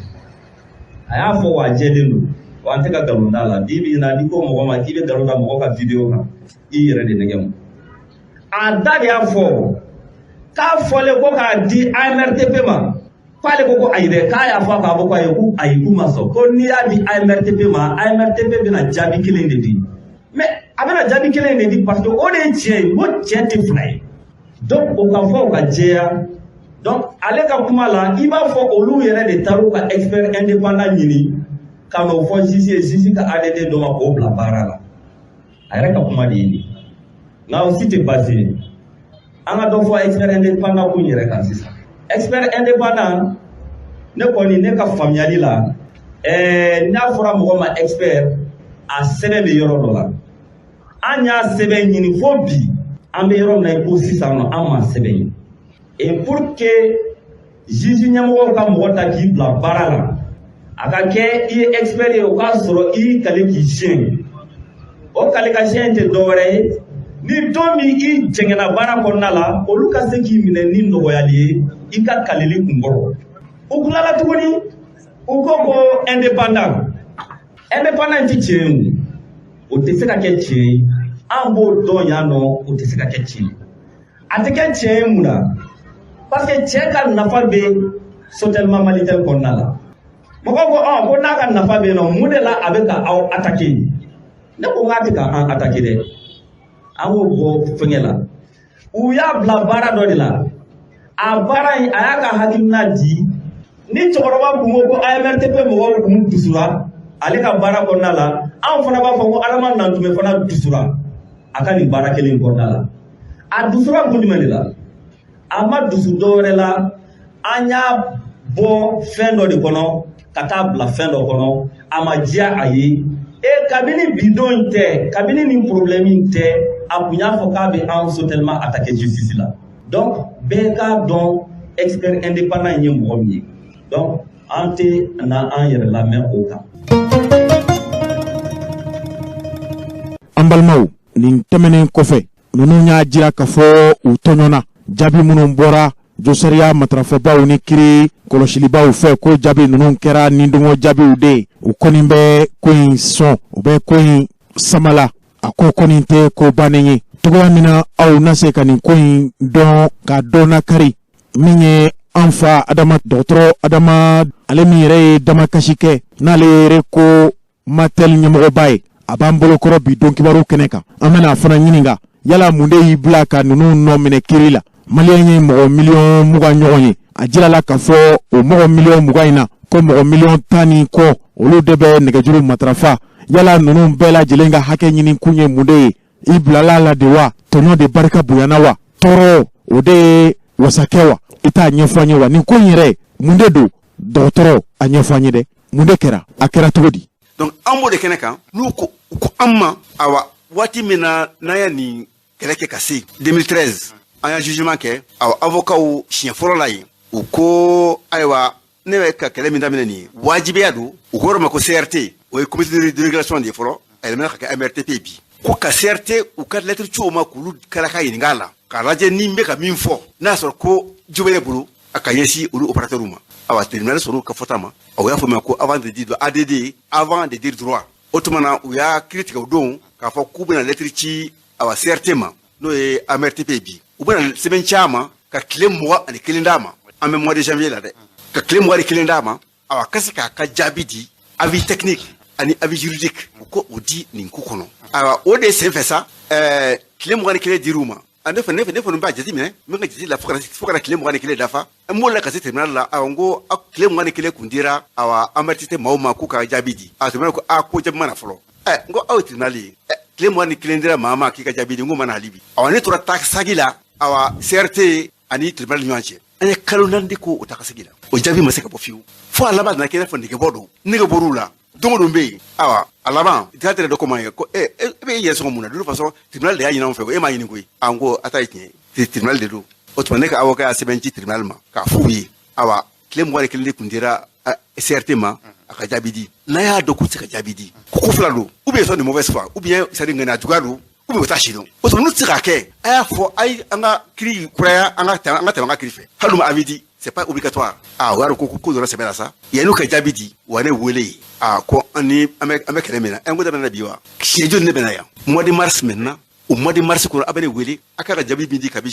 a y'a fɔ wa jɛlen don wa, an tɛ ka nkalon da la. Bi bi in na, n'i ko mɔgɔ ma k'i bɛ nkalon da mɔgɔ ka vidéo kan, i yɛrɛ de nɛgɛ ma. A da de y'a fɔ k'a fɔlen ko k'a di AMRTP ma, k'ale ko ko ayi dɛ, k'a y'a fɔ k'a fɔ ko ayi, ko ayi, k'u ma sɔn, ko n'i y'a di AMRTP ma, AMRTP bɛna jaabi kelen de di. Mais a bɛna jaabi kelen de di parce que o de ye tiɲɛ ye, ko tiɲɛ tɛ fila ye. Donc o ka fɔ, o ka jɛya. Donc ale ka kuma la, i b'a fɔ olu yɛrɛ de taar'u ka expert indépendant ɲini ka n'o fɔ juge ye, juge ka ADD dɔ ma k'o bila baara la. A yɛrɛ ka kuma de ye nin. Nka o si tɛ baasi ye, an ka dɔ fɔ expert indépendant ko in yɛrɛ kan sisan. Expert indépendant, ne kɔni, ne ka faamuyali la, n'a fɔra mɔgɔ ma expert, a sɛbɛn bɛ yɔrɔ dɔ la. An y'a sɛbɛn ɲini fo bi, an bɛ yɔrɔ min na i ko sisan nɔ, an m'a sɛbɛn ɲini. Et pour que juge ɲɛmɔgɔw ka mɔgɔ ta k'i bila baara la, a ka kɛ i ye expert ye, o k'a sɔrɔ i y'i kale k'i siɲɛ. O kale ka siɲɛ tɛ dɔwɛrɛ ye, ni don min i jɛngɛnna baara kɔnɔna la, olu ka se k'i minɛ ni nɔgɔyali ye i ka kaleli kunkɔrɔ. U tilala tuguni, u ko ko indépendant. Indépendant tɛ tiɲɛ ye, o tɛ se ka kɛ tiɲɛ ye. An b'o dɔn yan nɔ, o tɛ se ka kɛ tiɲɛ ye. A tɛ kɛ tiɲɛ ye mun na? Parce que cɛ ka nafa bɛ Sotelma Malitel kɔnɔna la. Mɔgɔw ko ɔ ko n'a ka nafa bɛ yen nɔ, mun de la a bɛ ka aw attaquer? Ne ko k'a tɛ ka an attaquer dɛ, an k'o bɔ fɛngɛ la. U y'a bila baara dɔ de la. A baara in, a y'a ka hakilina di. Ni cɛkɔrɔba kun ko ko AMRTP mɔgɔw kun dusura ale ka baara kɔnɔna la, anw fana b'a fɔ ko Adama Nantume fana dusura a ka nin baara kelen kɔnɔna la. A dusura kun jumɛn de la? A ma dusu dɔwɛrɛ la, an y'a bɔ fɛn dɔ de kɔnɔ ka taa bila fɛn dɔ kɔnɔ, a ma diya a ye. E kabini bi don in tɛ, kabini nin problème in tɛ, a kun y'a fɔ k'a bɛ an Sotelma attaquer justice la. Donc bɛɛ k'a dɔn expert indépendant in ye mɔgɔ min ye. Donc an tɛ na an yɛrɛ lamɛn o kan. An balimaw, nin tɛmɛnen kɔfɛ, ninnu y'a jira k'a fɔ u tɔɲɔna. Jaabi minnu bɔra josariya matarafabaaw ni kiri kɔlɔsilibaw fɛ, ko jaabi ninnu kɛra nidungɔ jaabiw de ye. U kɔni bɛ ko in sɔn, u bɛ ko in samala, a ko kɔni tɛ ko bannen ye. Cogoya min na aw na se ka nin ko in dɔn ka dɔn nakari. Min ye an fa Adama, dɔgɔtɔrɔ Adama, ale min yɛrɛ ye damakasi kɛ, n'ale yɛrɛ ko Matel ɲɛmɔgɔba ye, a b'an bolokɔrɔ bi don kibaru kɛnɛ kan. An bɛna a fana ɲininka, yala mun de y'i bila ka ninnu nɔ minɛ kiri la? Maliyɛn ye mɔgɔ 20 miliyɔn ɲɔgɔn ye. A jirala k'a fɔ o mɔgɔ 20 miliyɔn in na, ko mɔgɔ 10 miliyɔn ni kɔ, olu de bɛ nɛgɛjuru matarafa. Yala ninnu bɛɛ lajɛlen ka hakɛ ɲini kun ye mun de ye? I bilala la de wa? Tɔɲɔ de barika bonyana wa? Tɔɔrɔ o de ye wasakɛ wa? I t'a ɲɛfɔ an ye wa? Nin ko in yɛrɛ, mun de don? Dɔgɔtɔrɔ, a ɲɛfɔ an ye dɛ, mun de kɛra? A kɛra cogo di? Donc an b'o de kɛnɛ kan, n'u ko ko an ma, awa, waati min na n'an ye nin kɛlɛ kɛ ka se 2013, an y'a jugement kɛ. Awa, avocat siɲɛ fɔlɔ la yen, u ko ayiwa, ne bɛ ka kɛlɛ min daminɛ nin ye, wajibiya don. U ko yɔrɔ ma ko CRT, o ye comité de régulation de ye fɔlɔ, a yɛlɛmana ka kɛ AMRTP bi. Ko ka CRT u ka lettre ci o ma, k'olu kala ka ɲininka a la, k'a lajɛ ni n bɛ ka min fɔ, n'a sɔrɔ ko jo bɛ ne bolo a ka ɲɛsin olu opérateur ma. Awa, tribunal sɔrɔ ka fɔta ma. O y'a fɔ ma ko avant de dire ADD, avant de dire droit. O tuma na, u y'a kiiri tigɛ o don k'a fɔ k'u bɛna lettre ci, awa, CRT ma, n'o ye AMRTP bi. U bɛna sɛbɛn ci a ma ka tile 21 d'a ma. An bɛ mois de janvier la dɛ. Ka tile 21 d'a ma, awa, ka se k'a ka jaabi di, avis technique ani avis juridique, u ko o di nin ko kɔnɔ. Ayiwa, o de sen fɛ sa, tile 21 dir'u ma. A ne fana b'a jateminɛ, n bɛ ka jate la fo ka na tile 21 dafa. N b'o la ka se tribunal la. Ayiwa, n ko tile 21 kun dira, awa, AMRTP maaw ma k'u ka jaabi di. A tribunal ko a ko jaabi ma na fɔlɔ. N ko aw ye tribunal ye, tile 21 dira maa ma k'i ka jaabi di, n ko ma na hali bi. Awa, ne tora taa sagi la, awa, CRT ani tribunal ni ɲɔgɔn cɛ. An ye kalo 4 de ko o ta ka segi la, o jaabi ma se ka bɔ fiyewu. Fo a laban nana kɛ i n'a fɔ negebɔ don, nege bɔr'u la. Don o don bɛ yen. Awa, a laban théâtre dɔ ko ma ye ko e bɛ e yɛrɛ sɔngɔ mun na? De toute façon, tribunal de y'a ɲini anw fɛ, e m'a ɲini koyi. An ko a ta ye tiɲɛ ye, tribunal de don. O tuma, ne ka avocat y'a sɛbɛn ci tribunal ma k'a f'u ye, awa, tile 21 de tun dira CRT ma a ka jaabi di. N'a y'a dɔn k'u tɛ se ka jaabi di, ko fila don: ou bien ils sont de mauvaise foi, ou bien c'est à dire ŋaniya juguya don, ou bien u t'a si dɔn. O tuma, n'u tɛ se k'a kɛ, a y'a fɔ a ye an ka kiiri kuraya, an ka tɛmɛ an ka kiiri fɛ, hali n'u ma avis di, c'est pas obligatoire. Ah, o y'a dɔn ko dɔrɔn sɛbɛn la sa, yan'u ka jaabi di wa, ne wele yen. Ah, ko an ni an bɛ kɛlɛ min na, an ko daminɛ bi wa, siɲɛ joli ne bɛ na yan? Mois de mars maintenant, au mois de mars kɔnɔ, a bɛ ne wele a ka jaabi min di kabi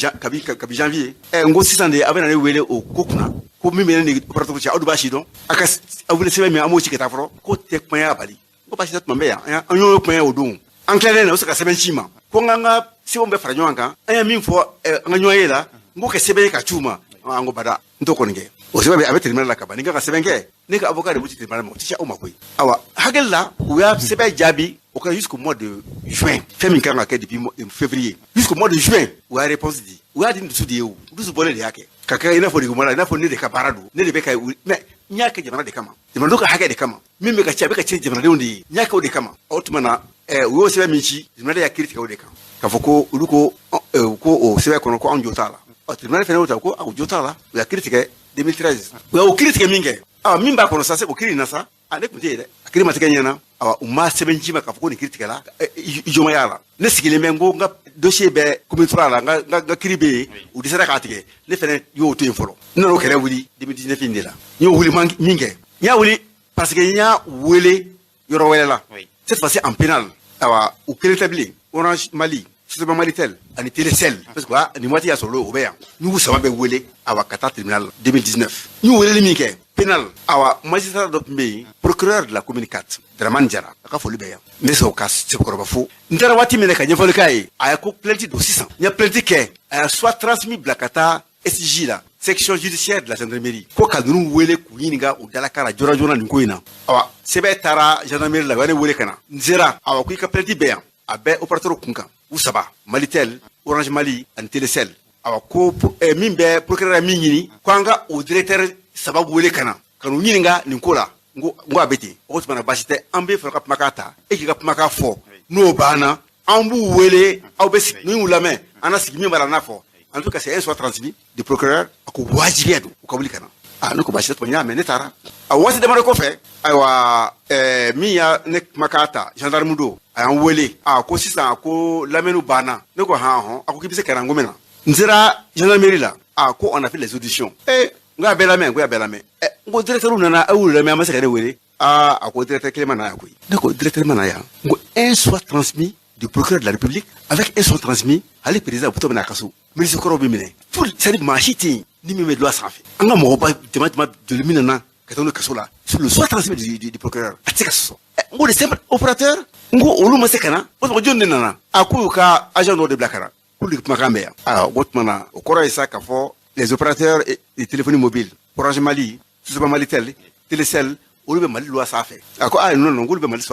janvier. N ko sisan de a bɛ na ne wele o ko kunna, ko min bɛ ne ni opérateur cɛ, aw de b'a si dɔn. A ka aw wele sɛbɛn min, an b'o ci ka taa fɔlɔ, ko tɛ kumaya bali. N ko baasi tɛ, tuma bɛ yan, an y'o kumaya o don. An tilalen na, o se ka sɛbɛn ci ma ko n k'an ka sɛbɛnw bɛɛ fara ɲɔgɔn kan, an ye min fɔ an ka ɲɔgɔn ye la, n k'o kɛ sɛbɛn ye ka ci u ma. An ko bada, n t'o kɔni kɛ. O sɛbɛn bɛ, a bɛ tribunal la ka ban. Ni n ka ka sɛbɛn kɛ, ne ka avocat de b'o ci tribunal ma, o tɛ se aw ma koyi. Awa, hakili la, u y'a sɛbɛn jaabi, o kɛra jusqu'au mois de juin. Fɛn min kan ka kɛ depuis février, jusqu'au mois de juin, u y'a réponse di. U y'a di ni dusu de ye, o dusu bɔlen de y'a kɛ ka kɛ i n'a fɔ dugumala, i n'a fɔ ne de ka baara don, ne de bɛ ka, mais n y'a kɛ jamana de kama, jamanadenw ka hakɛ de kama. Min bɛ ka ci, a bɛ ka ci jamanadenw de ye, n y'a kɛ o de kama. O tuma na, u y'o sɛbɛn min ci, tribunal y'a kiiri tigɛ o de kan, k'a fɔ ko olu ko o sɛbɛn kɔnɔ ko anw jo t'a la. Ɔ, tribunal fɛnɛ y'o ta ko aw jo t'a la. U y'a kiiri tigɛ 2013. U y'o kiiri tigɛ min kɛ, awa, min b'a kɔnɔ sa, se o kiiri in na sa, a ne tun tɛ yen dɛ, a kiiri ma tigɛ ɲɛna. Awa, u ma sɛbɛn ci ma k'a fɔ ko nin kiiri tigɛla i jɔnmaya la. Ne sigilen bɛ, n ko n ka dossier bɛ commune 3 la, n ka kiiri bɛ yen, u dɛsɛra k'a tigɛ. Ne fɛnɛ y'o to yen fɔlɔ. N nana o kɛlɛ wuli 2019 in de la. N y'o wuli min kɛ, n y'a wuli parce que n y'a wele yɔrɔ wɛrɛ la, cette fois-ci en pénal. Awa, u kelen tɛ bilen, Orange Mali, Sotiba Malitel ani Telecel, parce que nin waati y'a sɔrɔ o bɛ yan. N y'u saba bɛɛ wele, awa, ka taa tribunal la 2019. N y'u weleli min kɛ pénal, awa, magistrat dɔ tun bɛ yen, procureur de la commune 4, Dramane Jara, a ka foli bɛ yan, n bɛ sɔn ka sɛbɛkɔrɔba fo. N taara waati min na ka ɲɛfɔli k'a ye, a ye ko plainte don sisan. N ye plainte kɛ, a ye soit transmis bila ka taa SJ la, section judiciaire de la gendarmerie, ko ka ninnu wele k'u ɲininka u dalakan la joona joona nin ko in na. Awa, sɛbɛn taara gendarmerie la, u ye ne wele ka na. N sera, awa, ko i ka plainte bɛ yan, a bɛ opérateur kun kan, u saba, Malitel, Orange Mali ani Telecel. Awa, ko min bɛ procureur min ɲini ko an ka o directeur saba wele ka na ka n'u ɲininka nin ko la. N ko a bɛ ten. O tuma na, baasi tɛ, an bɛ fɛ ka kumakan ta, e k'i ka kumakan fɔ, n'o banna, an b'u wele, aw bɛ sigi n'u y'u lamɛn, an na sigi min b'a la n'a fɔ. En tout cas, c'est un soit transmis du procureur, a ko wajibiya don u ka wuli ka na. Ah, ne ko baasi tɛ, n y'a mɛn. Ne taara, a waati damadɔ kɔfɛ, ayiwa, min y'a ne kumakan ta, gendarme don, a y'an wele. A ko sisan ko lamɛnniw banna. Ne ko han hɔn. A ko k'i bɛ se ka na. N ko n bɛ na. N sera gendarmerie la, a ko on a fait les auditions. N ko a bɛɛ lamɛn, n ko a bɛɛ lamɛn. N ko directeur nana, aw y'u lamɛn, an ma se ka ne wele. Aa, a ko directeur kelen ma na yan koyi. Ne ko directeur ma na yan. N ko un soit transmis du procureur de la République avec un son transmis hali président butɔ bɛna a ka so ministre kɔrɔw bɛ minɛ tout, c'est à dire maa si tɛ yen ni min bɛ loi sanfɛ. An ka mɔgɔba jama jama joli min nana ka taa n'o kaso la sur le soit transmis du procureur, a tɛ se ka sɔsɔ. N ko de simple opérateur, n ko olu ma se ka na, o tuma jɔn de nana? A ko y'u ka agent dɔw de bila ka na k'olu de kumakan bɛ yan. Aa, o tuma na o kɔrɔ ye sa k'a fɔ les opérateurs de téléphonie mobile, Orange Mali, Sotiba Malitel, Telecel, olu bɛ Mali loi sanfɛ. A ko aa, non non, k'olu bɛ Mali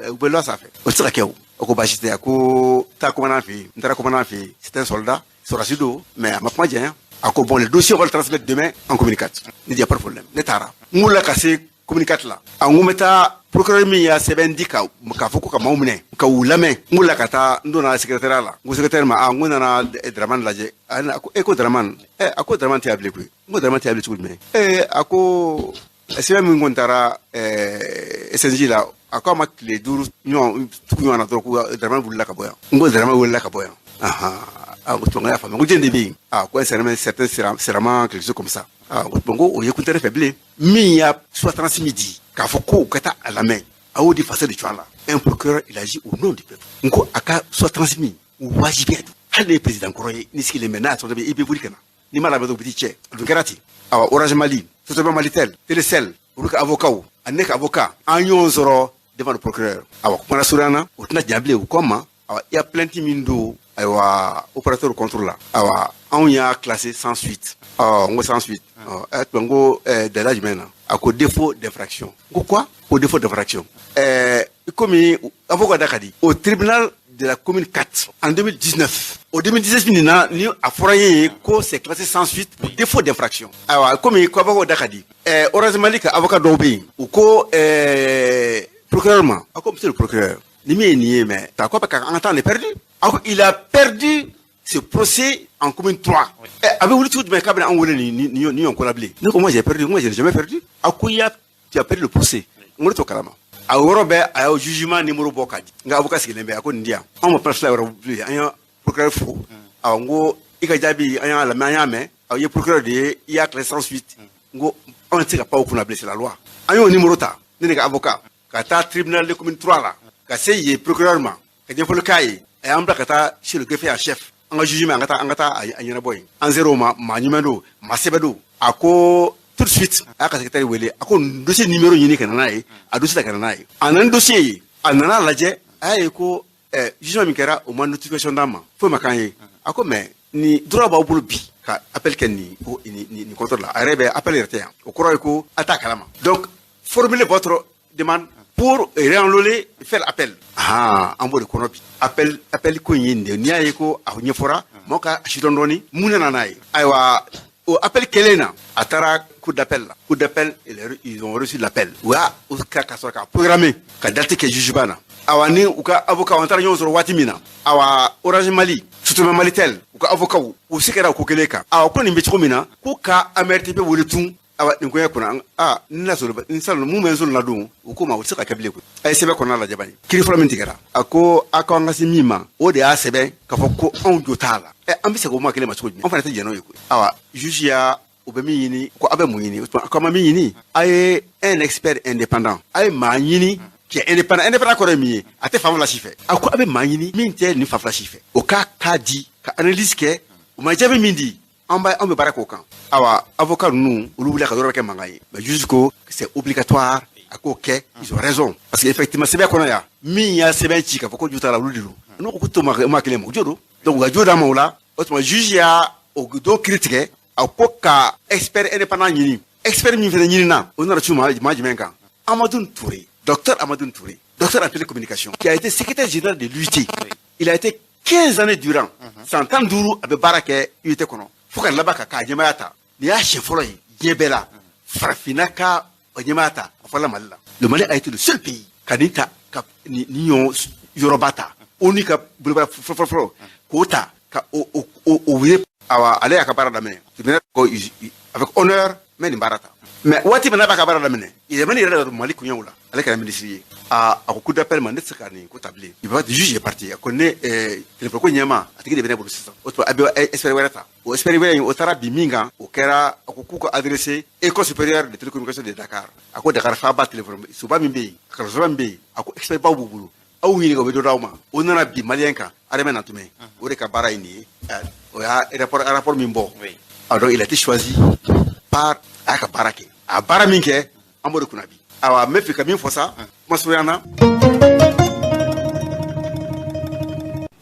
u bɛ loi sanfɛ, o tɛ se ka kɛ. O o ko baasi tɛ. A ko taa commandant fɛ yen. N taara commandant fɛ yen, c'est un soldat, sɔrɔdasi don, mais a ma kuma janya. A ko bon, le dossier, on va le transmettre demain en commune 4. Ne dit y a pas de problème. Ne taara, n wulila ka se commune 4 la. A n ko n bɛ taa procureur min y'a sɛbɛn di ka k'a fɔ ko ka maaw minɛ ka u lamɛn. N wulila ka taa, n donna secrétariat la, n ko secrétaire ma: a n ko nana Dramane lajɛ. A ko e ko Dramane? Ɛ, a ko Dramane tɛ yan bilen koyi. N ko Dramane tɛ yan bilen cogo jumɛn? Ee, a ko sɛbɛn min kɔni taara SNJ la, a ko a ma tile 5 ɲɔgɔn tugu ɲɔgɔn na dɔrɔn ko Dramane wulila ka bɔ yan. N ko Dramane wulila ka bɔ yan? Ahan, a ko tuma n y'a faamu. N ko jɔn de bɛ yen? A ko un certain serment, quelque chose comme ça. A ko tuma ko o ye kun tɛ ne fɛ bilen. Min y'a soit transmis di k'a fɔ ko u ka taa a lamɛn, a y'o di faso de cogoya la. Un procureur, il agit au nom du peuple. N ko a ka soit transmis wajibiya don, hali ne ye président kɔrɔ ye, ni sigilen bɛ n'a y'a sɔrɔ i bɛ wuli ka na, n'i m'a lamɛn dɔrɔn u bɛ t'i cɛ. A dun kɛra ten. Awa, Orange Mali, Sotiba Malitel, Telecel, olu ka avocat ani ne ka avocat, an ɲɔgɔn sɔrɔ devant le procureur. Awa, kumana surunya na, o tɛna jan bilen. U ko an ma: awa, i ya plainte min don, ayiwa, opérateur contre la, awa, anw y'a classé sans suite. Ɔ, n ko sans suite? Ɔ, ɛ tuma n ko dalilu jumɛn na? A ko défaut d'infraction. N ko quoi? Ko défaut d'infraction. Komi avocat da ka di au tribunal de la commune 4 en 2019, o 2019 nin na ni a fɔra ye ko c'est classé sans suite pour défaut d'infraction. Ayiwa, komi ko avocat da ka di, Orange Mali ka avocat dɔw bɛ yen, u ko procureur ma, a ko monsieur le procureur, ni min ye nin ye, mais ta ko bɛ ka an ka temps de perdu. A ko il a perdu ce procès en commune 3. A bɛ wuli cogo jumɛn k'a bɛna an wele nin nin nin ko la bilen? Ne ko moi j'ai perdu, moi je n'ai jamais perdu. A ko tu as perdu le procès. N ko ne t'o kalama. A yɔrɔ bɛɛ a y'o jugement numéro bɔ k'a di. N ka avocat sigilen bɛ, a ko nin di yan. Anw ma place la yɔrɔ bilen, an y'a procureur fo. Awɔ, n ko i ka jaabi an y'a lamɛn, an y'a mɛn. Aw ye procureur de ye, i y'a classé sans suite. N ko anw tɛ se ka pan o kunna bilen, c'est la loi. An y'o numéro ta, ne ni ka avocat, ka taa tribunal de commune 3 la, ka se yen procureur ma, ka ɲɛfɔli k'a ye. A y'an bila ka taa chez le greffier en chef. An ka jugement, an ka taa a ɲɛnabɔ yen. An ser'o ma, maa ɲuman don, maa sɛbɛ don. A ko tout de suite, a y'a ka secrétaire wele, a ko dossier numéro ɲini ka na n'a ye, a dossier ta ka na n'a ye. A nana ni dossier ye, a nana lajɛ, a y'a ye ko jugement min kɛra, o ma notification d'an ma, foyi ma k'an ye. A ko mais ni droit b'aw bolo bi ka appel kɛ nin nin nin contre la, a yɛrɛ bɛ appel yɛrɛ tɛ yan, o kɔrɔ ye ko a t'a kalama. Donc formulez votre demande pour réenrôler, faire appel. Ah, an b'o de kɔnɔ bi. Appel ko in ye nin de ye. N'i y'a ye ko a ɲɛfɔra maaw ka si dɔn dɔɔni, mun nana n'a ye? Ayiwa, o appel kɛlen na, a taara cour d'appel la. Cour d'appel, ils ont reçu l'appel. U y'a ka sɔrɔ ka programmer ka date kɛ jugement na. Awa, ni u ka avocat, an taara ɲɔgɔn sɔrɔ waati min na, awa, Orange Mali, Sotiba Malitel, u ka avocat u se kɛra o ko kelen kan. Awa, ko nin bɛ cogo min na, k'u ka AMRTP wele tun. Awa, nin koɲɛ kɔnɔ, a ni na sɔrɔ n salon mun bɛ n sɔrɔ ladon, u ko ma o tɛ se ka kɛ bilen koyi. A ye sɛbɛn kɔnɔna lajɛ bani, kiiri fɔlɔ min tigɛra, a ko a ko an ka se min ma, o de y'a sɛbɛn k'a fɔ ko anw jo t'a la. Ɛ, an bɛ segin o ma kelen ma cogo jumɛn? An fana tɛ jɛn n'o ye koyi. Awa, juge y'a u bɛ min ɲini, ko a bɛ mun ɲini? O tuma ko a ma min ɲini, a ye un expert indépendant, a ye maa ɲini qui est indépendant. Indépendant kɔrɔ ye min ye, a tɛ fan fila si fɛ. A ko a bɛ maa ɲini min tɛ nin fan fila si fɛ, o k'a di ka analyse kɛ, o ma jaabi min di, an b'a an bɛ baara k'o kan. Awa, avocat ninnu, olu wulila ka yɔrɔ kɛ mankan ye, mais juge ko c'est obligatoire, a k'o kɛ. Ils ont raison, parce que effectivement sɛbɛn kɔnɔ yan, min y'a sɛbɛn ci k'a fɔ ko jo t'a la, olu de don. N'u ko to ma kelen ma, o jo don. Donc u ka jo d'a ma o la. O tuma juge y'a o don kiiri tigɛ, a ko ka expert indépendant ɲini. Expert min fana ɲinina, o nana cu maa jumɛn kan? Amadou Touré, docteur Amadou Touré, docteur en télécommunication, qui a été secrétaire général de l'UIT. Il a été 15 années durant, san 15 a bɛ baara kɛ UIT kɔnɔ, fo ka laban ka k'a ɲɛmaaya ta. Nin y'a siɲɛ fɔlɔ ye diɲɛ bɛɛ la, farafinna ka ɲɛmaaya ta, a fɔla Mali la. Le Mali a été le seul pays ka nin ta, ka nin ɲɔgɔn yɔrɔba ta, ONU ka bolobara fɔlɔ fɔlɔ k'o ta ka o wele. Awa, ale y'a ka baara daminɛ ko avec honneur, mais nin baara ta, mais waati min n'a b'a ka baara daminɛ, yɛlɛmani yɛrɛ la Mali kunɲɛw la, ale kɛra ministre ye. A ko cour d'appel ma, ne tɛ se ka nin ko ta bilen. Il va juge est parti. A ko ne téléphone ko ɲɛma, a tigi de bɛ ne bolo sisan. O tuma a bɛ expert wɛrɛ ta. O expert wɛrɛ in, o taara bin min kan, o kɛra a ko k'u ka adressé École supérieure de télécommunication de Dakar. A ko Dakar faaba téléphone soba min bɛ yen, kalansoba min bɛ yen, a ko expert baw b'u bolo. Aw ɲininka, o bɛ dɔ d'aw ma. O nana bi maliyɛn kan, Adama Nantumɛ, o de ka baara ye nin ye. O y'a rapport min bɔ, alors il a été choisi par a y'a ka baara kɛ. A baara min kɛ, an b'o de kunna bi. Ayiwa, n bɛ fɛ ka min fɔ sa, kuma surunya na.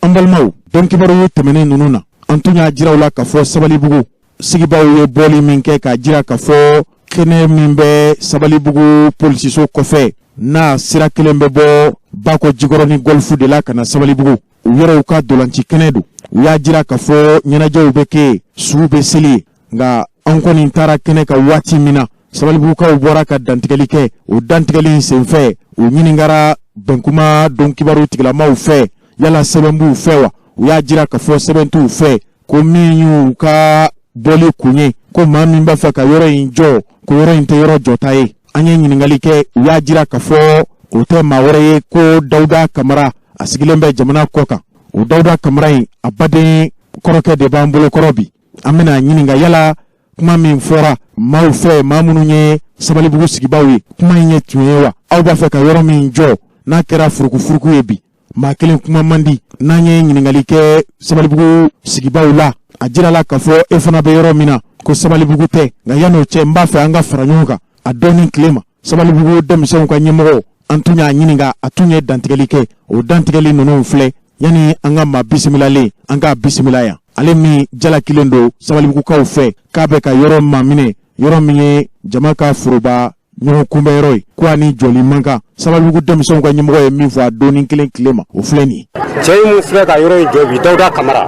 An balimaw, don kibaru tɛmɛnen ninnu na, an tun y'a jira u la k'a fɔ Sabalibugu sigibaaw ye bɔli min kɛ k'a jira k'a fɔ kɛnɛ min bɛ Sabalibugu polisiso kɔfɛ, n'a sira kelen bɛ bɔ Bakɔ Jikɔrɔni gɔlifu de la ka na Sabalibugu, u yɛrɛw ka dolanci kɛnɛ don. U y'a jira k'a fɔ ɲɛnajɛw bɛ kɛ yen, suw bɛ seli yen. Nka an kɔni taara kɛnɛ kan waati min na, Sabalibugukaw bɔra ka dantigɛli kɛ. O dantigɛli in senfɛ, u ɲininkara Bɛnkuma don kibaru tigilamaw fɛ, yala sɛbɛn b'u fɛ wa? U y'a jira k'a fɔ sɛbɛn t'u fɛ, ko min y'u ka bɔli kun ye, ko maa min b'a fɛ ka yɔrɔ in jɔ, ko yɔrɔ in tɛ yɔrɔ jɔta ye. An ye ɲininkali kɛ, u y'a jira k'a fɔ o tɛ maa wɛrɛ ye ko Dawuda Kamara, a sigilen bɛ jamana kɔ kan. O Dawuda Kamara in, a baden kɔrɔkɛ de b'an bolo kɔrɔ bi. An bɛna ɲininka yala kuma min fɔra maaw fɛ, maa minnu ye Sabalibugu sigibaaw ye, kuma in ye tiɲɛ ye wa? Aw b'a fɛ ka yɔrɔ min jɔ, n'a kɛra furukufuruku ye bi, maa kelen kuma man di. N'an ye ɲininkali kɛ Sabalibugu sigibaaw la, a jirala k'a fɔ e fana bɛ yɔrɔ min na ko Sabalibugu tɛ. Nka yan'o cɛ, n b'a fɛ an ka fara ɲɔgɔn kan a dɔɔni tile ma. Sabalibugu denmisɛnw ka ɲɛmɔgɔ, an tun y'a ɲininka, a tun ye dantigɛli kɛ. O dantigɛli ninnu filɛ. Yanni an ka maa bisimilalen, an k'a bisimila yan, ale min jalakilen don Sabalibugukaw fɛ k'a bɛ ka yɔrɔ maminɛ, yɔrɔ min ye jama ka foroba ɲɔgɔn kunbɛyɔrɔ ye, ko a ni jɔli man kan. Sabalibugu denmisɛnw ka ɲɛmɔgɔ ye min fɔ a donni kelen tile ma, o filɛ nin ye. Cɛ in mun filɛ ka yɔrɔ in jɔ bi, Dawuda Kamara,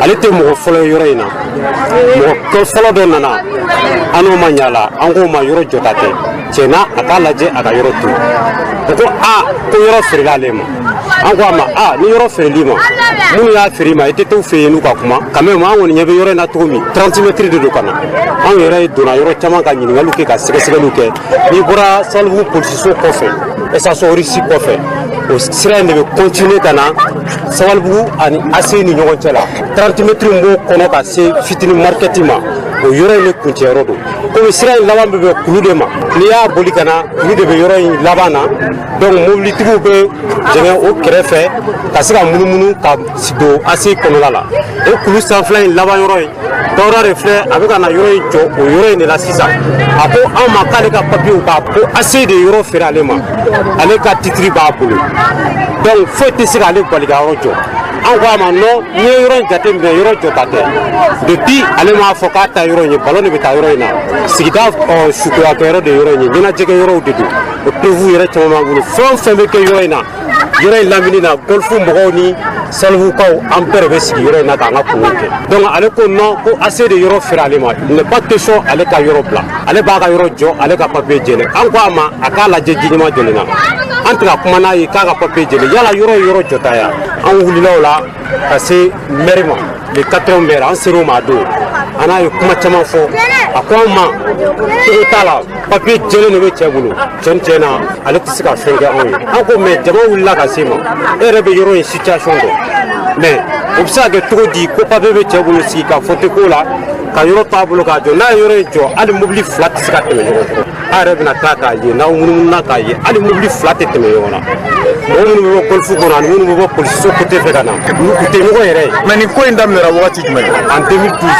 ale tɛ mɔgɔ fɔlɔ ye yɔrɔ in na. Mɔgɔ fɔlɔ dɔ nana, an n'o ma ɲa la, an k'o ma yɔrɔ jɔta tɛ tiɲɛ na, a k'a lajɛ a ka yɔrɔ to. O ko a ko yɔrɔ feerela ale ma. An ko a ma a ni yɔrɔ feerel'i ma, minnu y'a feere i ma, i tɛ t'u fɛ yen n'u ka kuma. Quand même, an kɔni ɲɛ bɛ yɔrɔ in na cogo min, 30 mètres de don ka na. Anw yɛrɛ donna yɔrɔ caman ka ɲininkaliw kɛ, ka sɛgɛsɛgɛliw kɛ. N'i bɔra Sabalibugu polisiso kɔfɛ, station Oryx kɔfɛ, o sira in de bɛ continuer ka na Sabalibugu ani ACI ni ɲɔgɔn cɛ la. 30 mètres b'o kɔnɔ ka se fitini market ma, o yɔrɔ in de kuncɛyɔrɔ don. Komi sira in laban bɛ bɛn kulu de ma, n'i y'a boli ka na, kulu de bɛ yɔrɔ in laban na. Donc mobilitigiw bɛ jɛngɛ o kɛrɛfɛ ka se ka munumunu ka don ACI kɔnɔla la. O kulu sanfɛla in laban yɔrɔ in, Dawuda de filɛ, a bɛ ka na yɔrɔ in jɔ o yɔrɔ in de la sisan. A ko anw ma k'ale ka papiyew b'a ko ACI de yɔrɔ feere ale ma, ale ka titiri b'a bolo, donc foyi tɛ se k'ale bali ka yɔrɔ jɔ. An ko a ma non, n'i ye yɔrɔ in jateminɛ, yɔrɔ jɔta tɛ. Depuis ale m'a fɔ k'a ta yɔrɔ in ye, ballon de bɛ taa yɔrɔ in na, sigida sukoya kɛyɔrɔ de yɔrɔ in ye, ɲɛnajɛkɛ yɔrɔw de don. O preuve yɛrɛ caman b'an bolo. Fɛn o fɛn bɛ kɛ yɔrɔ in na, yɔrɔ in lamini na, golf mɔgɔw ni Salibugukaw, an bɛɛ de bɛ sigi yɔrɔ in na k'an ka kungo kɛ. Donc ale ko non, ko ACI de yɔrɔ feere ale ma, il n'est pas question ale ka yɔrɔ bila, ale b'a ka yɔrɔ jɔ, ale ka papier jɛlen. An ko a ma a k'a lajɛ ji ɲuman jɔlen na, an tɛ ka kuma n'a ye k'a ka papier jɛlen, yala yɔrɔ ye yɔrɔ jɔta ya. An wulila o la ka se maire ma, le quatrième maire, an ser'o ma a don, an n'a ye kuma caman fɔ. A ko an ma cogo t'a la, papier jɛlen de bɛ cɛ bolo, cɛn tiɲɛ na ale tɛ se ka fɛn kɛ anw ye. An ko mais jama wulila ka se ma, e yɛrɛ bɛ yɔrɔ in situation dɔn, mais o bɛ se ka kɛ cogo di ko papier bɛ cɛ bolo, sigi ka fɔ tɛ ko la ka yɔrɔ t'a bolo k'a jɔ? N'a ye yɔrɔ in jɔ, hali mobili fila tɛ se ka tɛmɛ ɲɔgɔn kɔrɔ. A yɛrɛ bɛna taa k'a ye, n'aw munumununa k'a ye, hali mobili fila tɛ tɛmɛ ɲɔgɔn na. Mɔgɔ minnu bɛ bɔ golf kɔnɔ ani minnu bɛ bɔ polisiso côté fɛ ka na, u tɛ ɲɔgɔn yɛrɛ ye. Mais nin ko in daminɛra wagati jumɛn? En 2012.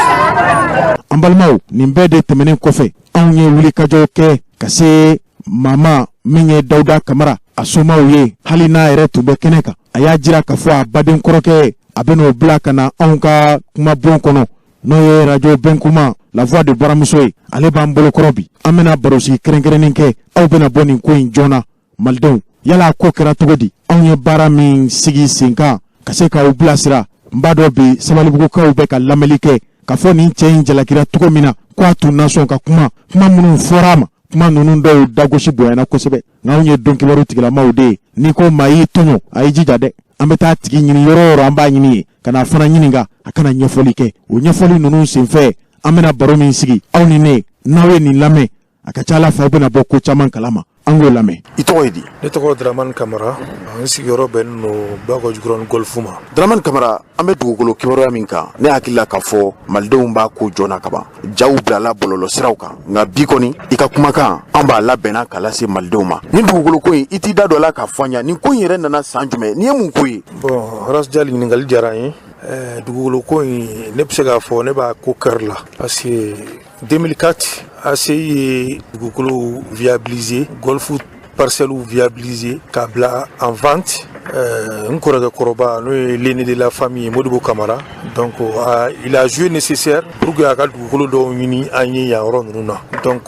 An balimaw, nin bɛɛ de tɛmɛnen kɔfɛ, anw ye wulikajɔ kɛ ka se mama min ye Dawuda Kamara a somaw ye. Hali n'a yɛrɛ tun bɛ kɛnɛ kan, a y'a jira k'a fɔ a baden kɔrɔkɛ, a bɛn'o bila ka na anw ka kumabon kɔnɔ, n'o ye radio Bɛnkuma La Voix de Baramuso ye. Ale b'an bolo kɔrɔ bi. An bɛna barosigi kɛrɛnkɛrɛnnen kɛ, aw bɛna bɔ nin ko in joona. Malidenw, yala a ko kɛra cogo di? Anw ye baara min sigi sen kan ka se k'aw bilasira, n b'a dɔn bi Sabalibugukaw bɛ ka lamɛnli kɛ k'a fɔ nin cɛ in jalakira cogo min na, ko a tun na sɔn ka kuma. Kuma minnu fɔra a ma, kuma ninnu dɔw dagosi bonyana kosɛbɛ. Nka anw ye donkibaru tigilamaw de ye. N'i ko maa y'i tɔɲɔ, a y'i jija dɛ, an bɛ taa tigi ɲini yɔrɔ o yɔrɔ, an b'a ɲini ye ka n'a fana ɲininka, a kana ɲɛfɔli kɛ. O ɲɛfɔli ninnu senfɛ, an bɛna baro min sigi aw ni ne, n'aw ye nin lamɛn, a ka ca ala fɛ aw bɛna bɔ ko caman kalama. An k'o lamɛn. I tɔgɔ ye di? Ne tɔgɔ Dramane Kamara. N sigiyɔrɔ bɛnnen don Bakɔjikɔrɔni Golf ma. Dramane Kamara, an bɛ dugukolo kibaruya min kan, ne hakili la k'a fɔ malidenw b'a ko joona ka ban, jaw bilala bɔlɔlɔsiraw kan. Nka bi kɔni, i ka kumakan, an b'a labɛnna k'a lase malidenw ma. Nin dugukolo ko in, i t'i da dɔ la k'a fɔ an ɲɛ, nin ko in yɛrɛ nana san jumɛn? Nin ye mun ko ye? Bon, Rasjal, ɲininkali diyara n ye. Dugukolo ko in, ne bɛ se k'a fɔ ne b'a ko cœur la, parce que 2004, ACI ye dugukolo viabiliser, Golf parcelle viabiliser k'a bila en vente. N kɔrɔkɛ kɔrɔba, n'o ye l'aîné de la famille, Modibo Kamara, donc il a joué nécessaire pour que a ka dugukolo dɔw ɲini an ye yan yɔrɔ ninnu na. Donc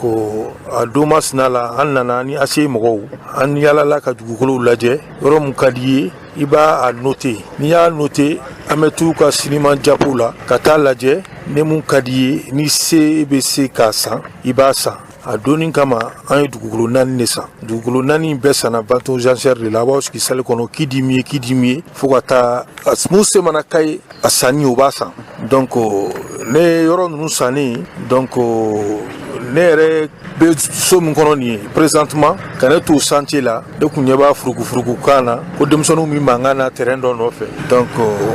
a don masina la, an nana ni ACI mɔgɔw, an yalala ka dugukolow lajɛ. Yɔrɔ mun ka di ye, i b'a a noter. N'i y'a noter, an bɛ t'u ka siniman japow la ka taa lajɛ. Ni mun ka di ye, ni se bɛ se k'a san, i b'a san. A donni kama, an ye dugukolo naani de san. Dugukolo naani bɛɛ sanna vente aux enchères de la. A b'aw sigi salle kɔnɔ, qui dit mieux, qui dit mieux, fo ka taa mun se mana ka ye a sanni, o b'a san. Donc ne yɔrɔ ninnu sanni, donc ne yɛrɛ bɛ so min kɔnɔ nin ye présentement, ka ne to chantier la, ne kun ɲɛ b'a furukufuruku kan na ko denmisɛnninw min mankan na terrain dɔ nɔfɛ. Donc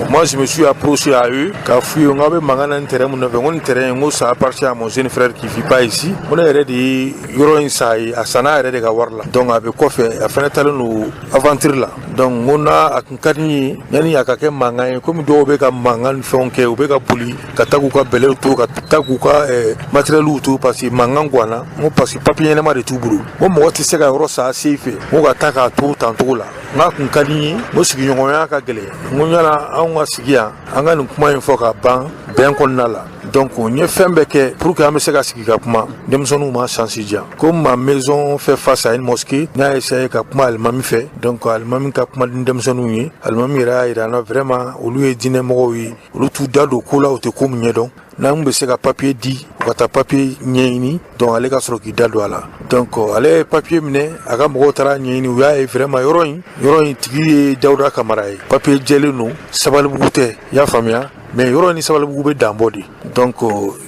moi, je me suis approché à eux k'a f'u ye n k'aw bɛ mankan na nin terrain mun nɔfɛ? N ko nin terrain, n ko ça appartient à mon jeune frère qui vit pas ici. N ko ne yɛrɛ de ye yɔrɔ in san ye, a sanna a yɛrɛ de ka wari la. Donc a bɛ kɔfɛ, a fɛnɛ talen don aventure la. Donc n ko n'a a kun ka di n ye, yanni a ka kɛ mankan ye, komi dɔw bɛ ka mankan ni fɛnw kɛ, u bɛ ka boli ka taa k'u ka bɛlɛw to, ka taa k'u ka matériels to, parce que mankan ganna. N ko parce que papier ɲɛnama de t'u bolo. N ko mɔgɔ tɛ se ka yɔrɔ san se fɛ, n ko ka taa k'a to tancogo la. N k'a kun ka di n ye, n ko sigiɲɔgɔnya ka gɛlɛn. N ko yala anw ka sigi yan, an ka nin kuma in fɔ ka ban bɛn kɔnɔna la. Donc n ye fɛn bɛɛ kɛ pour que an bɛ se ka sigi ka kuma. Denmisɛnninw ma chance diyan. Comme ma maison fait face à une mosquée, n y'a essayé ka kuma alimami fɛ. Donc alimami ka kuma ni denmisɛnninw ye. Alimami yɛrɛ y'a yira n na, vraiment, olu ye diinɛmɔgɔw ye, olu t'u da don ko la u tɛ ko min ɲɛdɔn. N'an bɛ se ka papier di, u ka taa papier ɲɛɲini. Donc ale ka sɔrɔ k'i da don a la. Donc ale ye papier minɛ, a ka mɔgɔw taara ɲɛɲini, u y'a ye vraiment yɔrɔ in tigi ye Dawuda Kamara ye. Papier jɛlen don, Sabalibugu tɛ, i y'a faamuya? Mais yɔrɔ ni Sabalibugu bɛ danbɔ de. Donc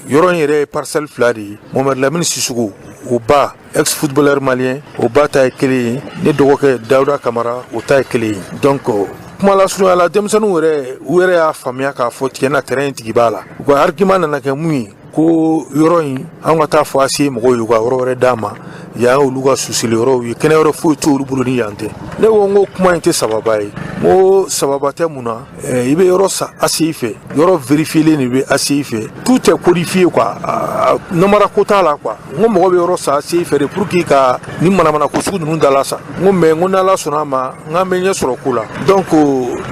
yɔrɔ in yɛrɛ ye parcelle fila de ye. Mohamed Lamini Sisoko, o ba, ex footballeur malien, o ba ta ye kelen ye, ne dɔgɔkɛ Dawuda Kamara, o ta ye kelen ye. Donc kuma lasurunya la, denmisɛnninw yɛrɛ, u yɛrɛ y'a faamuya k'a fɔ tiɲɛ na, terrain in tigi b'a la. U ka argument nana kɛ mun ye? Ko yɔrɔ in, an ka taa fɔ ACI mɔgɔw ye u ka yɔrɔ wɛrɛ d'a ma, yan olu ka susili yɔrɔw ye, kɛnɛ wɛrɛ foyi t'olu bolo ni yan tɛ. Ne ko n ko kuma in tɛ sababa ye. N ko sababa tɛ mun na? I bɛ yɔrɔ san ACI fɛ, yɔrɔ vérifié de bɛ ACI fɛ, tout est codifié quoi, namara ko t'a la quoi. N ko mɔgɔ bɛ yɔrɔ san ACI fɛ de pour que ka ni manamana ko sugu ninnu dala sa. N ko mais n ko n'Ala sɔnna a ma, n k'an bɛ ɲɛ sɔrɔ ko la. Donc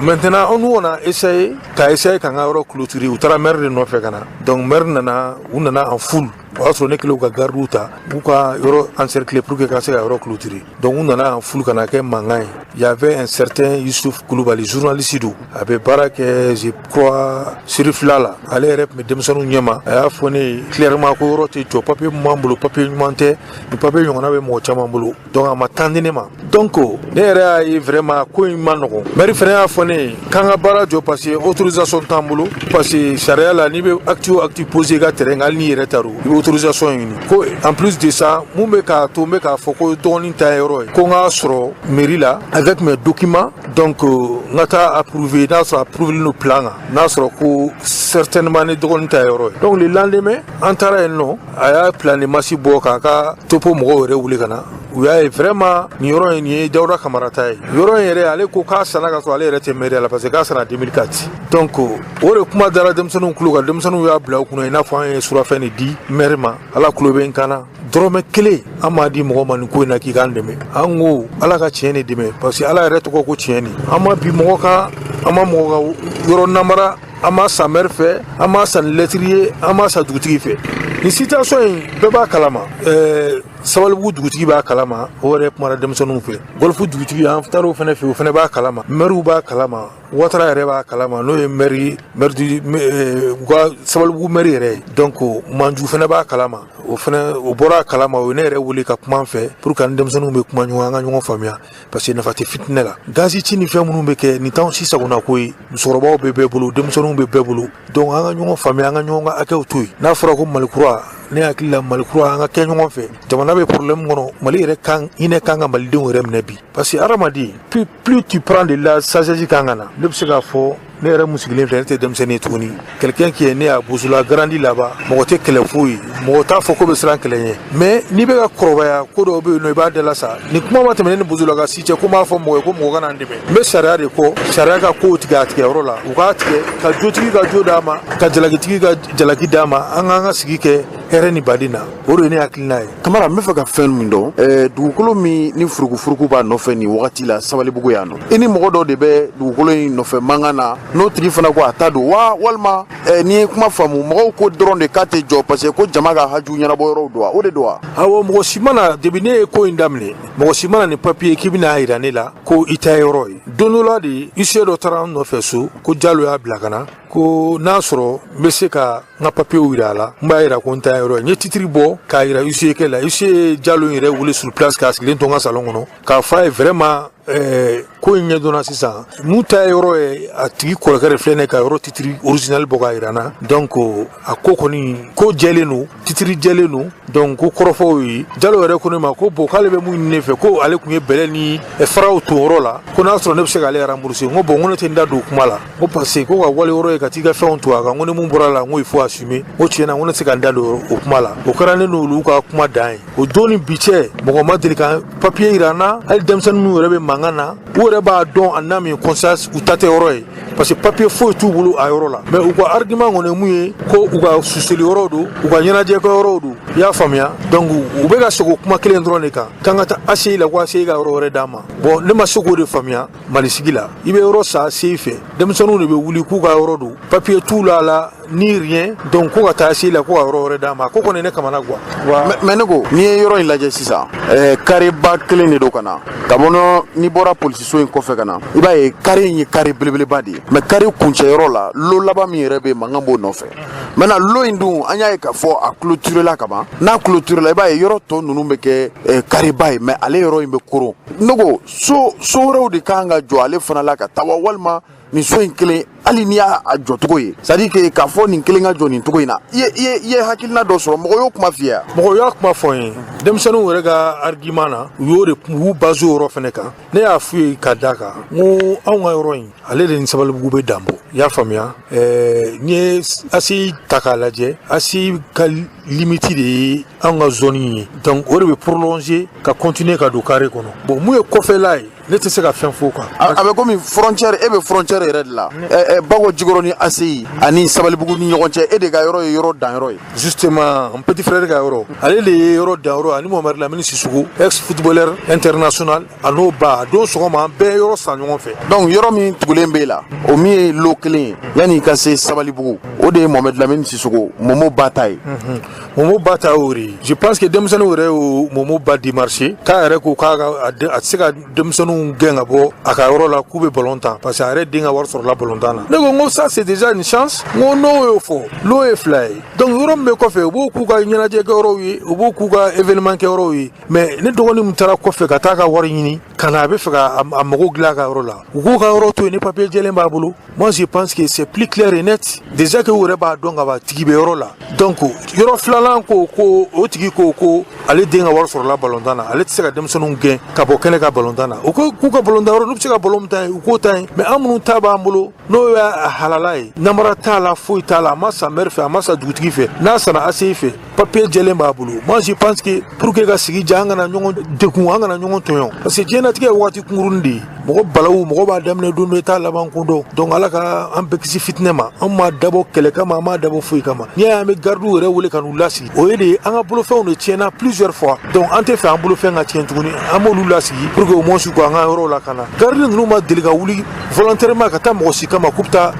maintenant, nous, on a essayé ka essayé k'an ka yɔrɔ clôturer. U taara maire de nɔfɛ ka na. Donc maire nana, u nana en foule. O y'a sɔrɔ ne kɛlen ka gardiw ta, u ka yɔrɔ encercler pour que ka se ka yɔrɔ clôturer. Donc u nana en foule ka na kɛ mankan ye. Il y avait un certain Youssouf Koulibaly, journaliste don, a bɛ baara kɛ, je crois, Sirifila la. Ale yɛrɛ tun bɛ denmisɛnninw ɲɛma. A y'a fɔ ne ye clairement ko yɔrɔ tɛ jɔ, papier min b'an bolo, papier ɲuman tɛ, ni papier ɲɔgɔnna bɛ mɔgɔ caman bolo. Donc a ma temps di ne ma. Donc ne yɛrɛ y'a ye vraiment ko in ma nɔgɔn. Maire fana y'a fɔ ne ye k'an ka baara jɔ parce que autorisation t'an bolo, parce que sariya la, n'i bɛ acte o acte poser i ka terrain kan, hali n'i yɛrɛ ta don, i bɛ autorisation ɲini. Ko en plus de ça, mun bɛ k'a to n bɛ k'a fɔ ko dɔgɔnin ta ye yɔrɔ ye, ko n k'a sɔrɔ mairie la avec mes documents. Donc n ka taa approuver, n'a sɔrɔ approuvé no plan kan, n'a sɔrɔ ko certainement ne dɔgɔnin ta ye yɔrɔ ye. Donc le lendemain, an taara yen nɔ, a y'a plan de masse bɔ k'a ka topo mɔgɔw yɛrɛ wele ka na. U y'a ye vraiment nin yɔrɔ in, nin ye Dawuda Kamara ta ye. Yɔrɔ in yɛrɛ, ale ko k'a sanna ka sɔrɔ ale yɛrɛ tɛ mairie la, parce que k'a sanna 2004. Donc o de kuma dara denmisɛnninw tulo kan. Denmisɛnninw y'a bila u kunna i n'a fɔ an ye surafɛn de di maire ma. Ala tulo bɛ n kan na, dɔrɔmɛ kelen an m'a di mɔgɔ ma nin ko in na k'i k'an dɛmɛ. An ko Ala ka tiɲɛ de dɛmɛ, parce que Ala yɛrɛ tɔgɔ ko tiɲɛ de. An ma bi mɔgɔ kan, an ma mɔgɔ ka yɔrɔ namara, an m'a san maire fɛ, an m'a san ni lɛtiri ye, an m'a san dugutigi fɛ. Nin situation in, bɛɛ b'a kalama. Sabalibugu dugutigi b'a kalama, o yɛrɛ kumana denmisɛnninw fɛ. Golf dugutigi, an taar'o fana fɛ, o fana b'a kalama. Mɛriw b'a kalama, Watara yɛrɛ b'a kalama, n'o ye maire u ka Sabalibugu maire yɛrɛ ye. Donc Manju fana b'a kalama, o fana o bɔra a kalama. O ye ne yɛrɛ wele ka kuma an fɛ pour que ani denmisɛnninw bɛ kuma ɲɔgɔn, an ka ɲɔgɔn faamuya, parce que nafa tɛ fitinɛ la. Gazi ci ni fɛn minnu bɛ kɛ nin t'anw si sagona ko ye. Musokɔrɔbaw bɛ bɛɛ bolo, denmisɛnninw bɛ bɛɛ bolo. Donc an ka ɲɔgɔn faamuya, an ka ɲɔgɔn ka hakɛw to yen. N'a fɔra ko Mali kura Ne hakili la, Mali kura, an ka kɛ ɲɔgɔn fɛ. Jamana bɛ problème kɔnɔ. Mali yɛrɛ kan, hinɛ kan ka malidenw yɛrɛ minɛ bi, parce que hadamaden, plus tu prends de la sagesse kan ka na. Ne bɛ se k'a fɔ, ne yɛrɛ mun sigilen filɛ, ne tɛ denmisɛnnin ye tuguni. Quelqu'un qui est né à Bozola, grandi là-bas, mɔgɔ tɛ kɛlɛ foyi ye, mɔgɔ t'a fɔ ko bɛ siran kɛlɛ ɲɛ. Mais n'i bɛ ka kɔrɔbaya, ko dɔw bɛ yen nɔ, i b'a dala sa. Nin kuma ma tɛmɛ ne ni Bozola ka si cɛ ko n b'a fɔ mɔgɔ ye ko mɔgɔ ka na n dɛmɛ. N bɛ sariya de kɔ, sariya ka kow tigɛ a tigɛyɔrɔ la. U k'a tigɛ ka jotigi ka jo d'a ma, ka jalakitigi ka jalaki d'a ma. An k'an ka sigi kɛ hɛrɛ ni baden na. O de ye ne hakilina ye. Kamara, n bɛ fɛ ka fɛn min dɔn, dugukolo min ni furukufuruku b'a nɔfɛ nin wagati la Sabalibugu yan nɔ, i ni mɔgɔ dɔ de bɛ dugukolo in nɔfɛ mankan na, n'o tigi fana ko a ta don wa, walima n'i ye kuma faamu, mɔgɔw ko dɔrɔn de k'a tɛ jɔ parce que ko jama ka haju ɲɛnabɔ yɔrɔw don wa? O de don wa? Awɔ, mɔgɔ si mana, depuis ne ye ko in daminɛ, mɔgɔ si mana ni papiye k'i bɛna yira ne la ko i ta yɔrɔ ye. Don dɔ la de, huissier dɔ taara n nɔfɛ so ko Jalo y'a bila ka na, ko n'a sɔrɔ n bɛ se ka n ka papiyew yira a la, n b'a yira ko n ta yɔrɔ ye. N ye titre bɔ k'a yira huissier kɛ la. Huissier ye Jalo in yɛrɛ wele sur place, k'a sigilen to n ka salon kɔnɔ, k'a fɔ a ye vraiment, ko in ɲɛdɔnna sisan, mun ta yɔrɔ ye. A tigi kɔrɔkɛ de filɛ nin ye ka yɔrɔ titre original bɔ k'a yira n na. Donc a ko kɔni, ko jɛlen don, titre jɛlen don. Donc ko kɔrɔfɔw ye, Jalo yɛrɛ ko ne ma ko bon, k'ale bɛ mun ɲini ne fɛ, ko ale tun ye bɛlɛ ni faraw ton yɔrɔ la, ko n'a sɔrɔ ne bɛ se k'ale rembourser. N ko bon, n ko ne tɛ n da don o kuma la, n ko parce que ko ka wale yɔrɔ ye ka t'i ka fɛnw to a kan, n ko ni mun bɔra la, n ko il faut assumer. N ko tiɲɛ na, n ko ne tɛ se ka n da don o kuma la. O kɛra ne n'olu ka kuma dan ye. O don ni bi cɛ, mɔgɔ ma deli ka papiye yira n na. Hali denmisɛnnin minnu yɛrɛ bɛ mankan na, u yɛrɛ b'a dɔn en âme et conscience u ta tɛ yɔrɔ ye, parce que papiye foyi t'u bolo a yɔrɔ la. Mais u ka argument kɔni ye mun ye? Ko u ka suseli yɔrɔw don, u ka ɲɛnajɛkɛ yɔrɔw don, i y'a faamuya? Donc u bɛ ka segin o kuma kelen dɔrɔn de kan, k'an ka taa ACI la, ko ACI ka yɔrɔ wɛrɛ d'an ma. Bon, ne ma se k'o de faamuya. Mali sigi la, i bɛ yɔrɔ san ACI fɛ, denmisɛnninw de bɛ wuli k'u ka yɔrɔ don, papiye t'u la la ni rien. Donc ko ka taa ACI la ko ka yɔrɔ wɛrɛ d'an ma, ko kɔni ne kamana gan wa. Mais ne ko, n'i ye yɔrɔ in lajɛ sisan, carré ba kelen de don ka na ka bɔ. N'i bɔra polisiso in kɔfɛ ka na, i b'a ye carré in ye carré belebeleba de ye. Mais carré kuncɛyɔrɔ la, lot laban min yɛrɛ bɛ yen, mankan b'o nɔfɛ. Maintenant, lot in dun, an y'a ye k'a fɔ a clôturé la ka ban. N'a clôturé la, i b'a ye yɔrɔ tɔ ninnu bɛ kɛ carré ba ye, mais ale yɔrɔ in bɛ koron. Ne ko, so wɛrɛw de kan ka jɔ ale fana la ka taa wa, walima nin so in kelen, hali n'i y'a jɔcogo ye, c'est à dire que k'a fɔ nin kelen ka jɔ nin cogo in na, i ye hakilina dɔ sɔrɔ? Mɔgɔ y'o kuma f'i ye wa? Mɔgɔ y'a kuma fɔ n ye. Denmisɛnninw yɛrɛ ka argument na, u y'o de u y'u basé o yɔrɔ fɛnɛ kan. Ne y'a f'u ye ka da kan, n ko anw ka yɔrɔ in, ale de ni Sabalibugu bɛ dan bɔ, i y'a faamuya? N'i ye ACI ta k'a lajɛ, ACI ka limite de ye anw ka zone ye. Donc o de bɛ prolonger ka continuer ka don carré kɔnɔ. Bon, mun ye kɔfɛla ye, ne tɛ se ka fɛn f'o kan. A bɛ komi frontière, e bɛ frontière yɛrɛ de la, Bako Jikɔrɔni ACI ani Sabalibugu ni ɲɔgɔn cɛ, e de ka yɔrɔ ye yɔrɔ dan yɔrɔ ye. Justement, n petit frère ka yɔrɔ, ale de ye yɔrɔ dan yɔrɔ, ani Mohamed Lamini Sissoko, ex footballeur international, a n'o ba, a don sɔgɔma, an bɛɛ yɔrɔ san ɲɔgɔn fɛ. Donc yɔrɔ min tugulen b'e la, o min ye lot kelen ye yanni i ka se Sabalibugu, o de ye Mohamed Lamini Sissoko, Momo ba ta ye. Momo ba ta y'o de ye. Je pense que denmisɛnninw yɛrɛ y'o Momo ba démarché, k'a yɛrɛ ko k'a ka a tɛ se ka denmisɛnninw gɛn ka bɔ a ka yɔrɔ la k'u bɛ ballon tan, parce que a yɛrɛ den ka wari sɔrɔla ballon tan na. Ne ko, n ko ça c'est déjà une chance. N ko n'o y'o fɔ, l'o ye fila ye. Donc yɔrɔ min bɛ kɔfɛ, u b'o k'u ka ɲɛnajɛ kɛyɔrɔw ye, u b'o k'u ka événement kɛyɔrɔw ye. Mais ne dɔgɔnin min taara kɔfɛ ka taa ka wari ɲini ka na, a bɛ fɛ ka a mago dilan a ka yɔrɔ la, u k'u ka yɔrɔ to yen ni papier jɛlen b'a bolo. Moi, je pense que c'est plus clair et net déjà que u yɛrɛ b'a dɔn ka ban tigi bɛ yɔrɔ la. Donc yɔrɔ filanan, ko o tigi ko ale den ka wari sɔrɔla balontan na, ale tɛ se ka denmisɛnninw gɛn ka bɔ kɛnɛ ka balontan na. U ko k'u ka balontan yɔrɔ, n'u bɛ se ka balon min ta yen, u k'o ta yen. Mais an minnu ta b'an bolo, n'o y'a halala ye, namara t'a la, foyi t'a la, a ma san maire fɛ, a ma san dugutigi fɛ, n'a sanna ACI fɛ, papier jɛlen b'a bolo. Moi, je pense que pour que ka sigi ja, an kana ɲɔgɔn degun, an kana ɲɔgɔn tɔɲɔ, parce que diɲɛlatigɛ ye waati kunkurunin de ye. Mɔgɔ balawu, mɔgɔ b'a daminɛ don dɔ, i t'a laban kun dɔn. Donc Ala ka an bɛɛ kisi fitinɛ ma. An m'a dabɔ kɛlɛ kama, an m'a dabɔ foyi kama. N'i y'a ye an bɛ gardiw yɛrɛ wele ka n'u lasigi, o ye de an ka bolofɛnw de tiɲɛna plusieurs fois. Donc an tɛ fɛ an bolofɛn ka tiɲɛ tuguni. An b'olu lasigi pour que au moins u k'an ka yɔrɔw lakana. Garde ninnu ma deli ka wuli volontairement ka taa mɔgɔ si kama k'u bɛ taa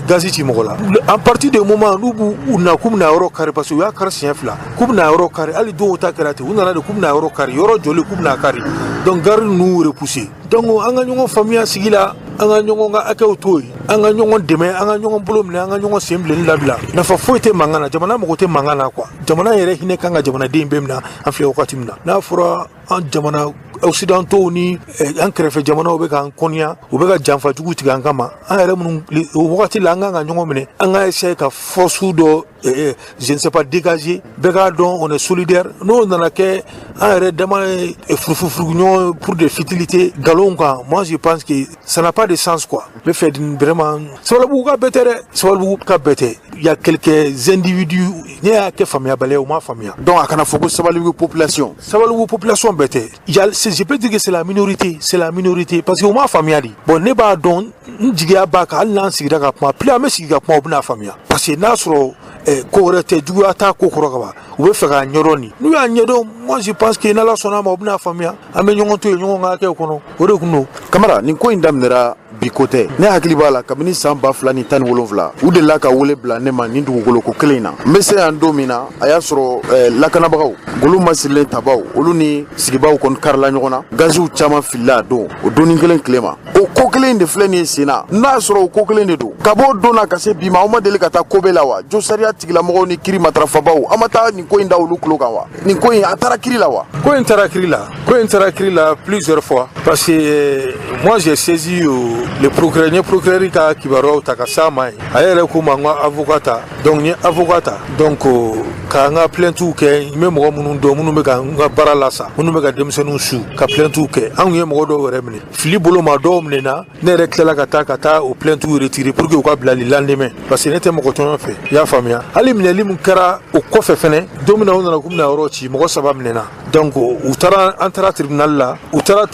gazi ci mɔgɔ la. En partir de moment n'u b'u na k'u bɛna yɔrɔ kari, parce que u y'a kari siɲɛ fila k'u bɛna yɔrɔ kari, hali dɔw ta kɛra ten, u nana de k'u bɛna yɔrɔ kari, yɔrɔ jɔlen k'u bɛna kari, donc garde ninnu repousser. Donc an ka ɲɔgɔn faamuya sigi la, an ka ɲɔgɔn ka hakɛw to yen, an ka ɲɔgɔn dɛmɛ, an ka ɲɔgɔn bolo minɛ, an ka ɲɔgɔn sen bilenni labila. Nafa foyi tɛ mankan na, jamana mago tɛ mankan na quoi. Jamana yɛrɛ hinɛ kan ka jamanaden bɛɛ minɛ. An filɛ wagati min na, n'a fɔra an jamana Occidentaux ni an kɛrɛfɛ jamanaw bɛ k'an kɔniya, u bɛ ka janfa jugu tigɛ an kama, an yɛrɛ minnu o wagati la, an kan ka ɲɔgɔn minɛ, an ka essayer ka force dɔ, je ne sais pas, dégager. Bɛɛ k'a dɔn on est solidaire. N'o nana kɛ an yɛrɛ dama ye furufufurugu ɲɔgɔn pour des futilités, nkalon kan, moi je pense que ça n'a pas de sens quoi. N bɛ fɛ vraiment, Sabalibugu ka bɛɛ tɛ dɛ, Sabalibugu ka bɛɛ tɛ. Il y a quelques individus, ne y'a kɛ faamuyabaliya, u m'a faamuya. Donc a kana fɔ ko Sabalibugu population. Sabalibugu population bɛɛ tɛ. Il y a, je peux dire que c'est la minorité, c'est la minorité, parce que u m'a faamuya de. Bon, ne b'a dɔn, n jigiya b'a kan, hali n'an sigira ka kuma, plus an bɛ sigi ka kuma, u bɛna faamuya, parce que n'a sɔrɔ ko wɛrɛ tɛ, juguya t'a ko kɔrɔ ka ban, u bɛ fɛ k'a ɲɛdɔn. Nin n'u y'a ɲɛdɔn, moi je pense que n'Ala sɔnna a ma, u bɛna faamuya, an bɛ ɲɔgɔn to yen ɲɔgɔn ka hakɛw kɔnɔ, o de kun don. Kamara, nin ko in daminɛra bi ko tɛ. Ne hakili b'a la, kabini san 2017, u delila ka wele bila ne ma nin dugukolo ko kelen in na. N bɛ se yan don min na, a y'a sɔrɔ lakanabagaw golu masirilen tabaw, olu ni sigibaw kɔni karila ɲɔgɔn na, gaziw caman filila a don, o donni kelen tile ma. O ko kelen in de filɛ nin ye sen na. N'a y'a sɔrɔ o ko kelen de don, ka bɔ o don na ka se bi ma, aw ma deli ka taa kobe la wa? Jo sariya tigilamɔgɔw ni kiri matarafabaw, aw ma taa nin ko in da olu tulo kan wa? Nin ko in, a taara kiri la wa? Ko in taara kiri la, ko in taara kiri la plusieurs fois, parce que moi j'ai saisi le procureur. N ye procureur ka kibaruyaw ta ka s'a ma yen. A yɛrɛ ko ma n ka avocat ta, donc n ye avocat ta, donc ka n ka plaintes kɛ. N bɛ mɔgɔ minnu dɔn, minnu bɛ ka n ka baara la sa, minnu bɛ ka denmisɛnninw su, ka plaintes kɛ. An kun ye mɔgɔ dɔw yɛrɛ minɛ fili bolo ma, dɔw minɛna. Ne yɛrɛ tilala ka taa o plaintes retirer pour que u ka bila le lendemain, parce que ne tɛ mɔgɔ tɔɲɔ fɛ, i y'a faamuya. Hali minɛli min kɛra o kɔfɛ fɛnɛ, don min na u nana k'u bɛna yɔrɔ ci, mɔgɔ saba minɛna. Donc u taara, an taara tribunal la, u taara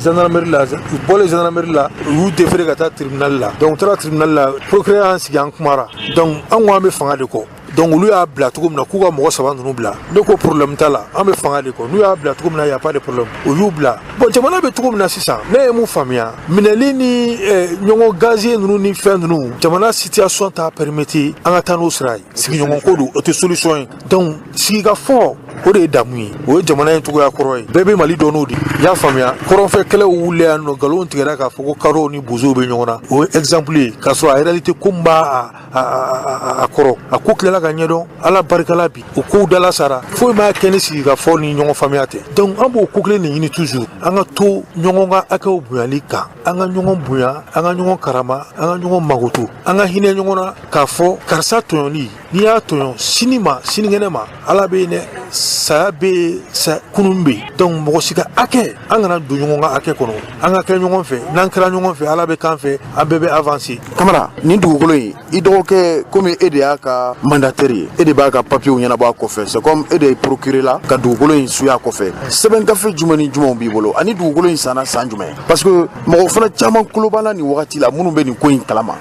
gendarmerie la, u bɔlen gendarmerie la, u y'u déféré ka taa tribunal la. Donc u taara tribunal la, procureur y'an sigi, an kumara. Donc an ko an bɛ fanga de kɔ. Donc olu y'a bila cogo min na k'u ka mɔgɔ saba ninnu bila, ne ko problème t'a la, an bɛ fanga de kɔ. N'u y'a bila cogo min na, y a pas de problème, u y'u bila. Bon, jamana bɛ cogo min na sisan, ne ye mun faamuya? Minɛli ni ɲɔgɔn gazier ninnu ni fɛn ninnu, jamana situation t'a permettre an ka taa n'o sira ye. Sigiɲɔgɔn ko don, o tɛ solution ye. Donc sigikafɔ, o de ye damu ye, o ye jamana in cogoya kɔrɔ ye. Bɛɛ bɛ Mali dɔn n'o de, i y'a faamuya. Kɔrɔnfɛ kɛlɛw wulilen yan nɔ, nkalon tigɛra k'a fɔ ko kadɔw ni bozow bɛ ɲɔgɔn na, o ye exemple ye, k'a sɔrɔ a réalité ko min b'a a kɔrɔ, a ko tilala ka ɲɛdɔn. Ala barikala, bi o kow dala sara, foyi m'a kɛ ni sigikafɔ ni ɲɔgɔn faamuya tɛ. Donc an b'o ko kelen de ɲini toujours, an ka to ɲɔgɔn ka hakɛw bonyali kan, an ka ɲɔgɔn bonya, an ka ɲɔgɔn karama, an ka ɲɔgɔn magoto, an ka hinɛ ɲɔgɔn na, k'a fɔ karisa tɔɲɔli, n'i y'a tɔɲɔ, sini ma sinikɛnɛ ma, Ala bɛ yen dɛ, saya bɛ yen, sa kunun bɛ yen. Donc mɔgɔ si ka hakɛ, an kana don ɲɔgɔn ka hakɛ kɔnɔ, an ka kɛ ɲɔgɔn fɛ. N'an kɛra ɲɔgɔn fɛ, Ala bɛ k'an fɛ, an bɛɛ bɛ avancer. Kamara, nin dugukolo in, i dɔgɔkɛ, komi e de y'a ka mandataire ye, e de b'a ka papiyew ɲɛnabɔ a kɔfɛ, c'est comme e de ye procuré la ka dugukolo in suya kɔfɛ, sɛbɛn gafe jumɛn ni jumɛnw b'i bolo, ani dugukolo in sanna san jumɛn? Parce que mɔgɔ fana caman kulo b'a la nin wagati la, minnu bɛ nin ko in kalama.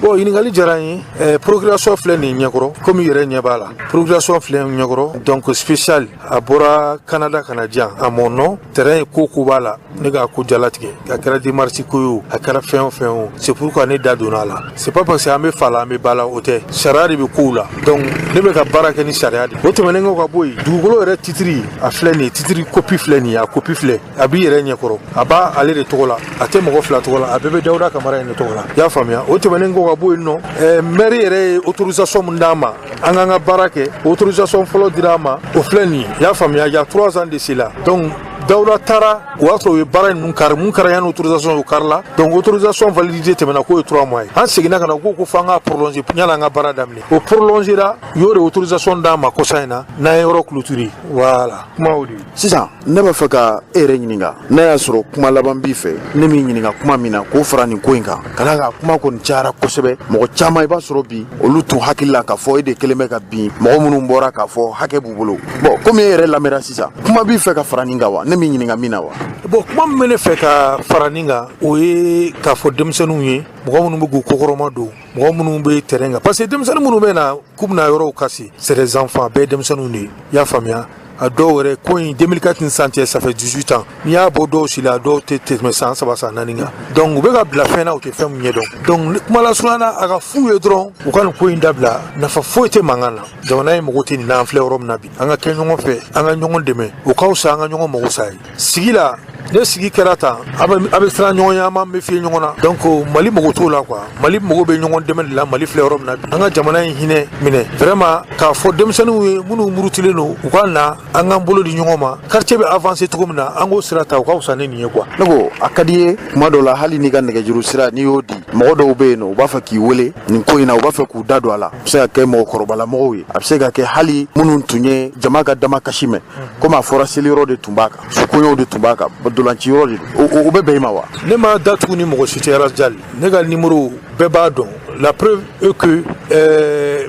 Bon, ɲininkali diyara n ye. Procuration filɛ nin ɲɛkɔrɔ, komi i yɛrɛ ɲɛ b'a la, procuration filɛ nin ɲɛkɔrɔ. Donc spécial, a bɔra Canada ka na diyan à mon nom. Terrain ko ko b'a la, ne k'a ko jalatigɛ, a kɛra démarche ko ye o, a kɛra fɛn o fɛn o, c'est pourquoi ne da donna a la. C'est pas parce que an bɛ fa la, an bɛ ba la, o tɛ. Sariya de bɛ kow la, donc ne bɛ ka baara kɛ ni sariya de. O tɛmɛnen kɔ ka bɔ yen, dugukolo yɛrɛ titre, a filɛ nin ye, titre copie filɛ nin ye, a copie filɛ, a b'i yɛrɛ ɲɛkɔrɔ, a b'a ale de tɔgɔ la, a tɛ mɔgɔ fila tɔgɔ la, a bɛɛ bɛ Dawuda Kamara in de tɔgɔ la, i y'a faamuya. O tɛmɛnen kɔ ka bɔ yen nɔ, maire yɛrɛ ye autorisation min d'an ma an k'an ka baara kɛ, autorisation fɔlɔ dira an ma, o filɛ nin ye, i y'a faamuya, il y a 3 ans de cela. Donc Dawuda taara, o y'a sɔrɔ u ye baara ninnu kari, mun kɛra yanni autorisation, o kari la. Donc autorisation validité tɛmɛna, k'o ye 3 mois ye. An seginna ka na ko f'an ka prolonger yanni an ka baara daminɛ. O prolongera, u y'o de autorisation d'an ma kɔsa in na, n'an ye yɔrɔ clôturer. Voilà, kuma o de ye. Sisan ne b'a fɛ ka e yɛrɛ ɲininka, n'a y'a sɔrɔ kuma laban b'i fɛ, ne m'i ɲininka kuma min na k'o fara nin ko in kan, ka d'a kan kuma kɔni cayara kosɛbɛ. Mɔgɔ caman, i b'a sɔrɔ bi olu tun hakili la k'a fɔ e de kelen bɛ ka bin mɔgɔ minnu bɔra k'a fɔ hakɛ b'u bolo. Bon, komi e yɛrɛ lamɛnra sisan, kuma b'i fɛ ka fara nin kan wa, ne m'i ɲininka min na wa? Bon, kuma min bɛ ne fɛ ka fara nin kan, o ye k'a fɔ denmisɛnninw ye, mɔgɔ minnu bɛ k'u kɔkɔrɔma don, mɔgɔ minnu bɛ terrain kan, parce que denmisɛnnin minnu bɛ na k'u bɛna yɔrɔw kasi, c'est des enfants, bɛɛ ye denmisɛnninw de ye, i y'a faamuya. A dɔw yɛrɛ, ko in 2004 ni sisan cɛ, ça fait 18 ans. N'i y'a bɔ dɔw si la, a dɔw tɛ tɛmɛ san 3, san 4 kan. Donc u bɛ ka bila fɛn na, u tɛ fɛn min ɲɛdɔn. Donc kuma lasurunya na, a ka f'u ye dɔrɔn, u ka nin ko in dabila, nafa foyi tɛ mankan na. Jamana in mago tɛ nin na. An filɛ yɔrɔ min na bi, an ka kɛ ɲɔgɔn fɛ, an ka ɲɔgɔn dɛmɛ, o ka fisa an ka ɲɔgɔn mago sa ye sigi la. Ne sigi kɛra tan, a bɛ siran ɲɔgɔn ɲɛ, an b'an méfier ɲɔgɔn na. Donc Mali mago t'o la quoi. Mali mago bɛ ɲɔgɔn dɛmɛ de la. Mali filɛ yɔrɔ min na bi, an ka jamana in hinɛ minɛ vraiment, k'a fɔ denmisɛnninw ye minnu murutilen don, u ka na an k'an bolo di ɲɔgɔn ma, quartier bɛ avancer cogo min na, an k'o sira ta, o ka fisa ni nin ye quoi. Ne ko a ka di ye kuma dɔw la, hali n'i ka nɛgɛjuru sira n'i y'o di, mɔgɔ dɔw bɛ yen nɔ, u b'a fɛ k'i wele nin ko in na, u b'a fɛ k'u da don a la. A bɛ se ka kɛ mɔgɔkɔrɔbalamɔgɔw ye, a bɛ se ka kɛ hali minnu tun ye jama ka dama kasi mɛn, komi a fɔra seliyɔrɔ de tun b'a kan, sukoɲɔw de tun b'a kan, dolanci yɔrɔ de don, o bɛ bɛn i ma wa? Ne ma datugu ni mɔgɔ si tɛ. Rajali, ne ka numéro bɛɛ b'a dɔn. La preuve est que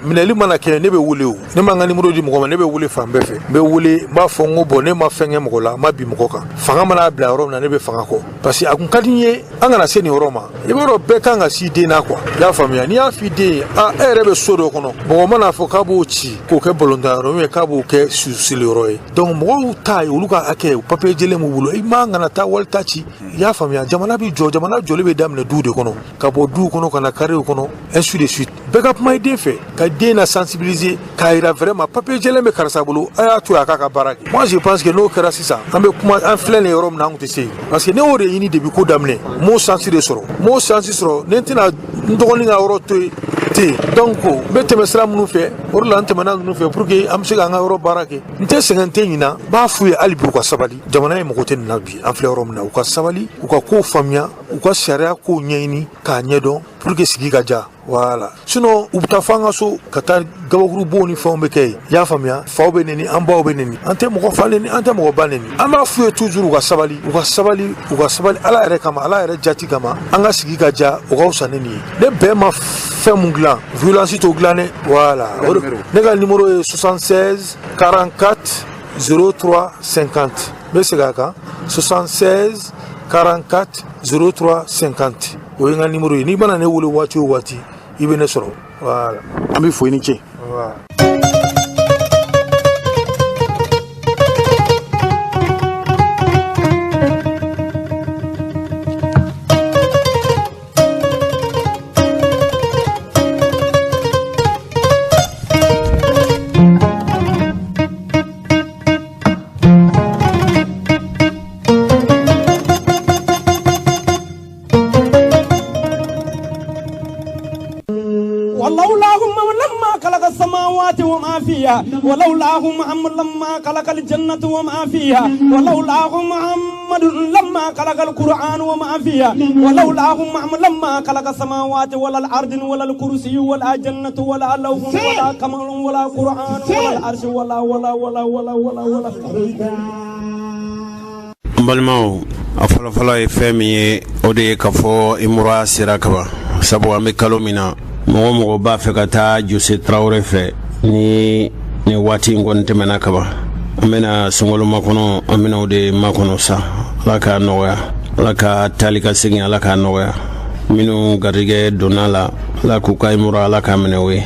minɛli mana kɛ, ne bɛ wele. O ne ma n ka numéro di mɔgɔ ma, ne bɛ wele fan bɛɛ fɛ. N bɛ wele, n b'a fɔ n ko bon, ne ma fɛn kɛ mɔgɔ la, n ma bin mɔgɔ kan. Fanga mana bila yɔrɔ min na, ne bɛ fanga kɔ, parce que a kun ka di n ye an kana se nin yɔrɔ ma. I b'a dɔn, bɛɛ kan ka s'i den na quoi, i y'a faamuya? N'i y'a f'i den ye, a e yɛrɛ bɛ so dɔ kɔnɔ, mɔgɔ mana fɔ k'a b'o ci k'o kɛ balontan yɔrɔ ye, k'a b'o kɛ susili yɔrɔ ye. Donc mɔgɔw ta ye, olu ka hakɛ, papier jɛlen b'u bolo, i man kana taa wali ta ci, i y'a faamuya? Jamana bɛ jɔ, jamana jɔli bɛ daminɛ duw de kɔnɔ, ka bɔ duw kɔnɔ ka na carré kɔnɔ, ainsi de suite. Bɛɛ ka kuma i den fɛ, ka den na sensibiliser, k'a yira vraiment papier jɛlen bɛ karisa bolo, a y'a to yen a k'a ka baara kɛ. Moi je pense que n'o kɛra sisan, an bɛ kuma, an filɛ nin yɔrɔ min na, an tun tɛ se yen, parce que ne y'o de ɲini depuis ko daminɛ. N m'o chance de sɔrɔ, n m'o chance sɔrɔ, ne tɛna n dɔgɔnin ka yɔrɔ to yen ten. Donc n bɛ tɛmɛ sira minnu fɛ, o de la n tɛmɛna ninnu fɛ pour que an bɛ se k'an ka yɔrɔ baara kɛ. N tɛ sɛgɛn, n tɛ ɲina, n b'a f'u ye hali bi, u ka sabali. Jamana in mago tɛ nin na bi. An filɛ yɔrɔ min na, u ka sabali, u ka kow faamuya, u ka sariya kow ɲɛɲini k'a ɲɛdɔn pour que sigi ka diya. Voilà, sinon u bɛ taa fo an ka so ka taa gabakuru bon ni fɛnw bɛ kɛ yen, i y'a faamuya? Faw bɛ neni, an baw bɛ neni, an tɛ mɔgɔ fa neni, an tɛ mɔgɔ ba neni. An b'a f'u ye toujours, u ka sabali, u ka sabali, u ka sabali, Ala yɛrɛ kama, Ala yɛrɛ jati kama, an ka sigi ka diya, o ka fisa ni nin ye. Ne bɛɛ ma fɛn mun dilan, violence t'o dilan dɛ. Voilà, ne ka numéro ye 76 44 03 50. N bɛ segin a kan, 76 44 03 50, o ye n ka numéro ye. N'i mana ne wele waati o waati, i bɛ ne sɔrɔ. Voilà. An bɛ fo, i ni ce. Voilà. ولولاه محمد لما خلق الجنة وما فيها، ولولاه محمد لما خلق القرآن وما فيها، ولولاه محمد لما خلق السماوات ولا الأرض ولا الكرسي ولا جنة ولا لوح ولا قمر ولا قرآن ولا العرش ولا ولا ولا ولا ولا ولا. N balimaw, a fɔlɔfɔlɔ ye fɛn min ye, o de ye k'a fɔ imura sera kaban, sabu an bɛ kalo min na, mɔgɔ mɔgɔ b'a fɛ ka taa Jose Tarawele fɛ, ni nin waati in kɔni tɛmɛna kaban, an bɛna sunkalo makɔnɔ, an bɛna o de makɔnɔ sa. Ala k'a nɔgɔya, Ala ka taali ka segin, Ala k'a nɔgɔya. Minnu garijɛgɛ donna la, Ala k'u ka imura, Ala k'a minɛ o ye.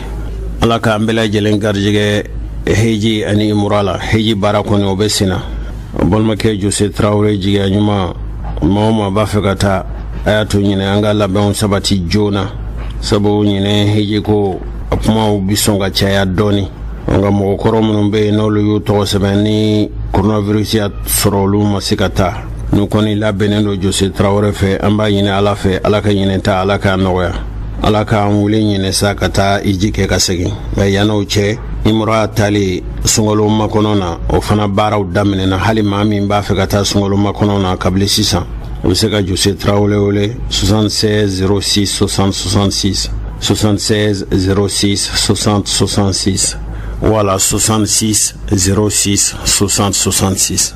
Ala k'an bɛɛ lajɛlen garijɛgɛ heji ani imura la. Heji baara kɔni, o bɛ sen na. Balimakɛ Jose Tarawele jigiya ɲuman, maa o maa b'a fɛ ka taa, a y'a to ɲinɛ an ka labɛnw sabati joona, sabu ɲinɛ heji ko a kumaw bi sɔn ka caya dɔɔni. Nka mɔgɔkɔrɔ minnu bɛ yen, n'olu y'u tɔgɔ sɛbɛn, ni coronavirus y'a sɔrɔ olu ma se ka taa, n'u kɔni labɛnnen don Jose Tarawele fɛ, an b'a ɲini Ala fɛ, Ala ka ɲinɛ ta, Ala k'a nɔgɔya, Ala k'an wuli ɲinɛ sa ka taa i ji kɛ ka segin. Nka yann'o cɛ, imura taali sunkalo makɔnɔ na, o fana baaraw daminɛna. Hali maa min b'a fɛ ka taa sunkalo makɔnɔ na, kabini sisan o bɛ se ka Jose Tarawele wele 76 06 60 66, 76 06 60 66, wala 66 06 60 66.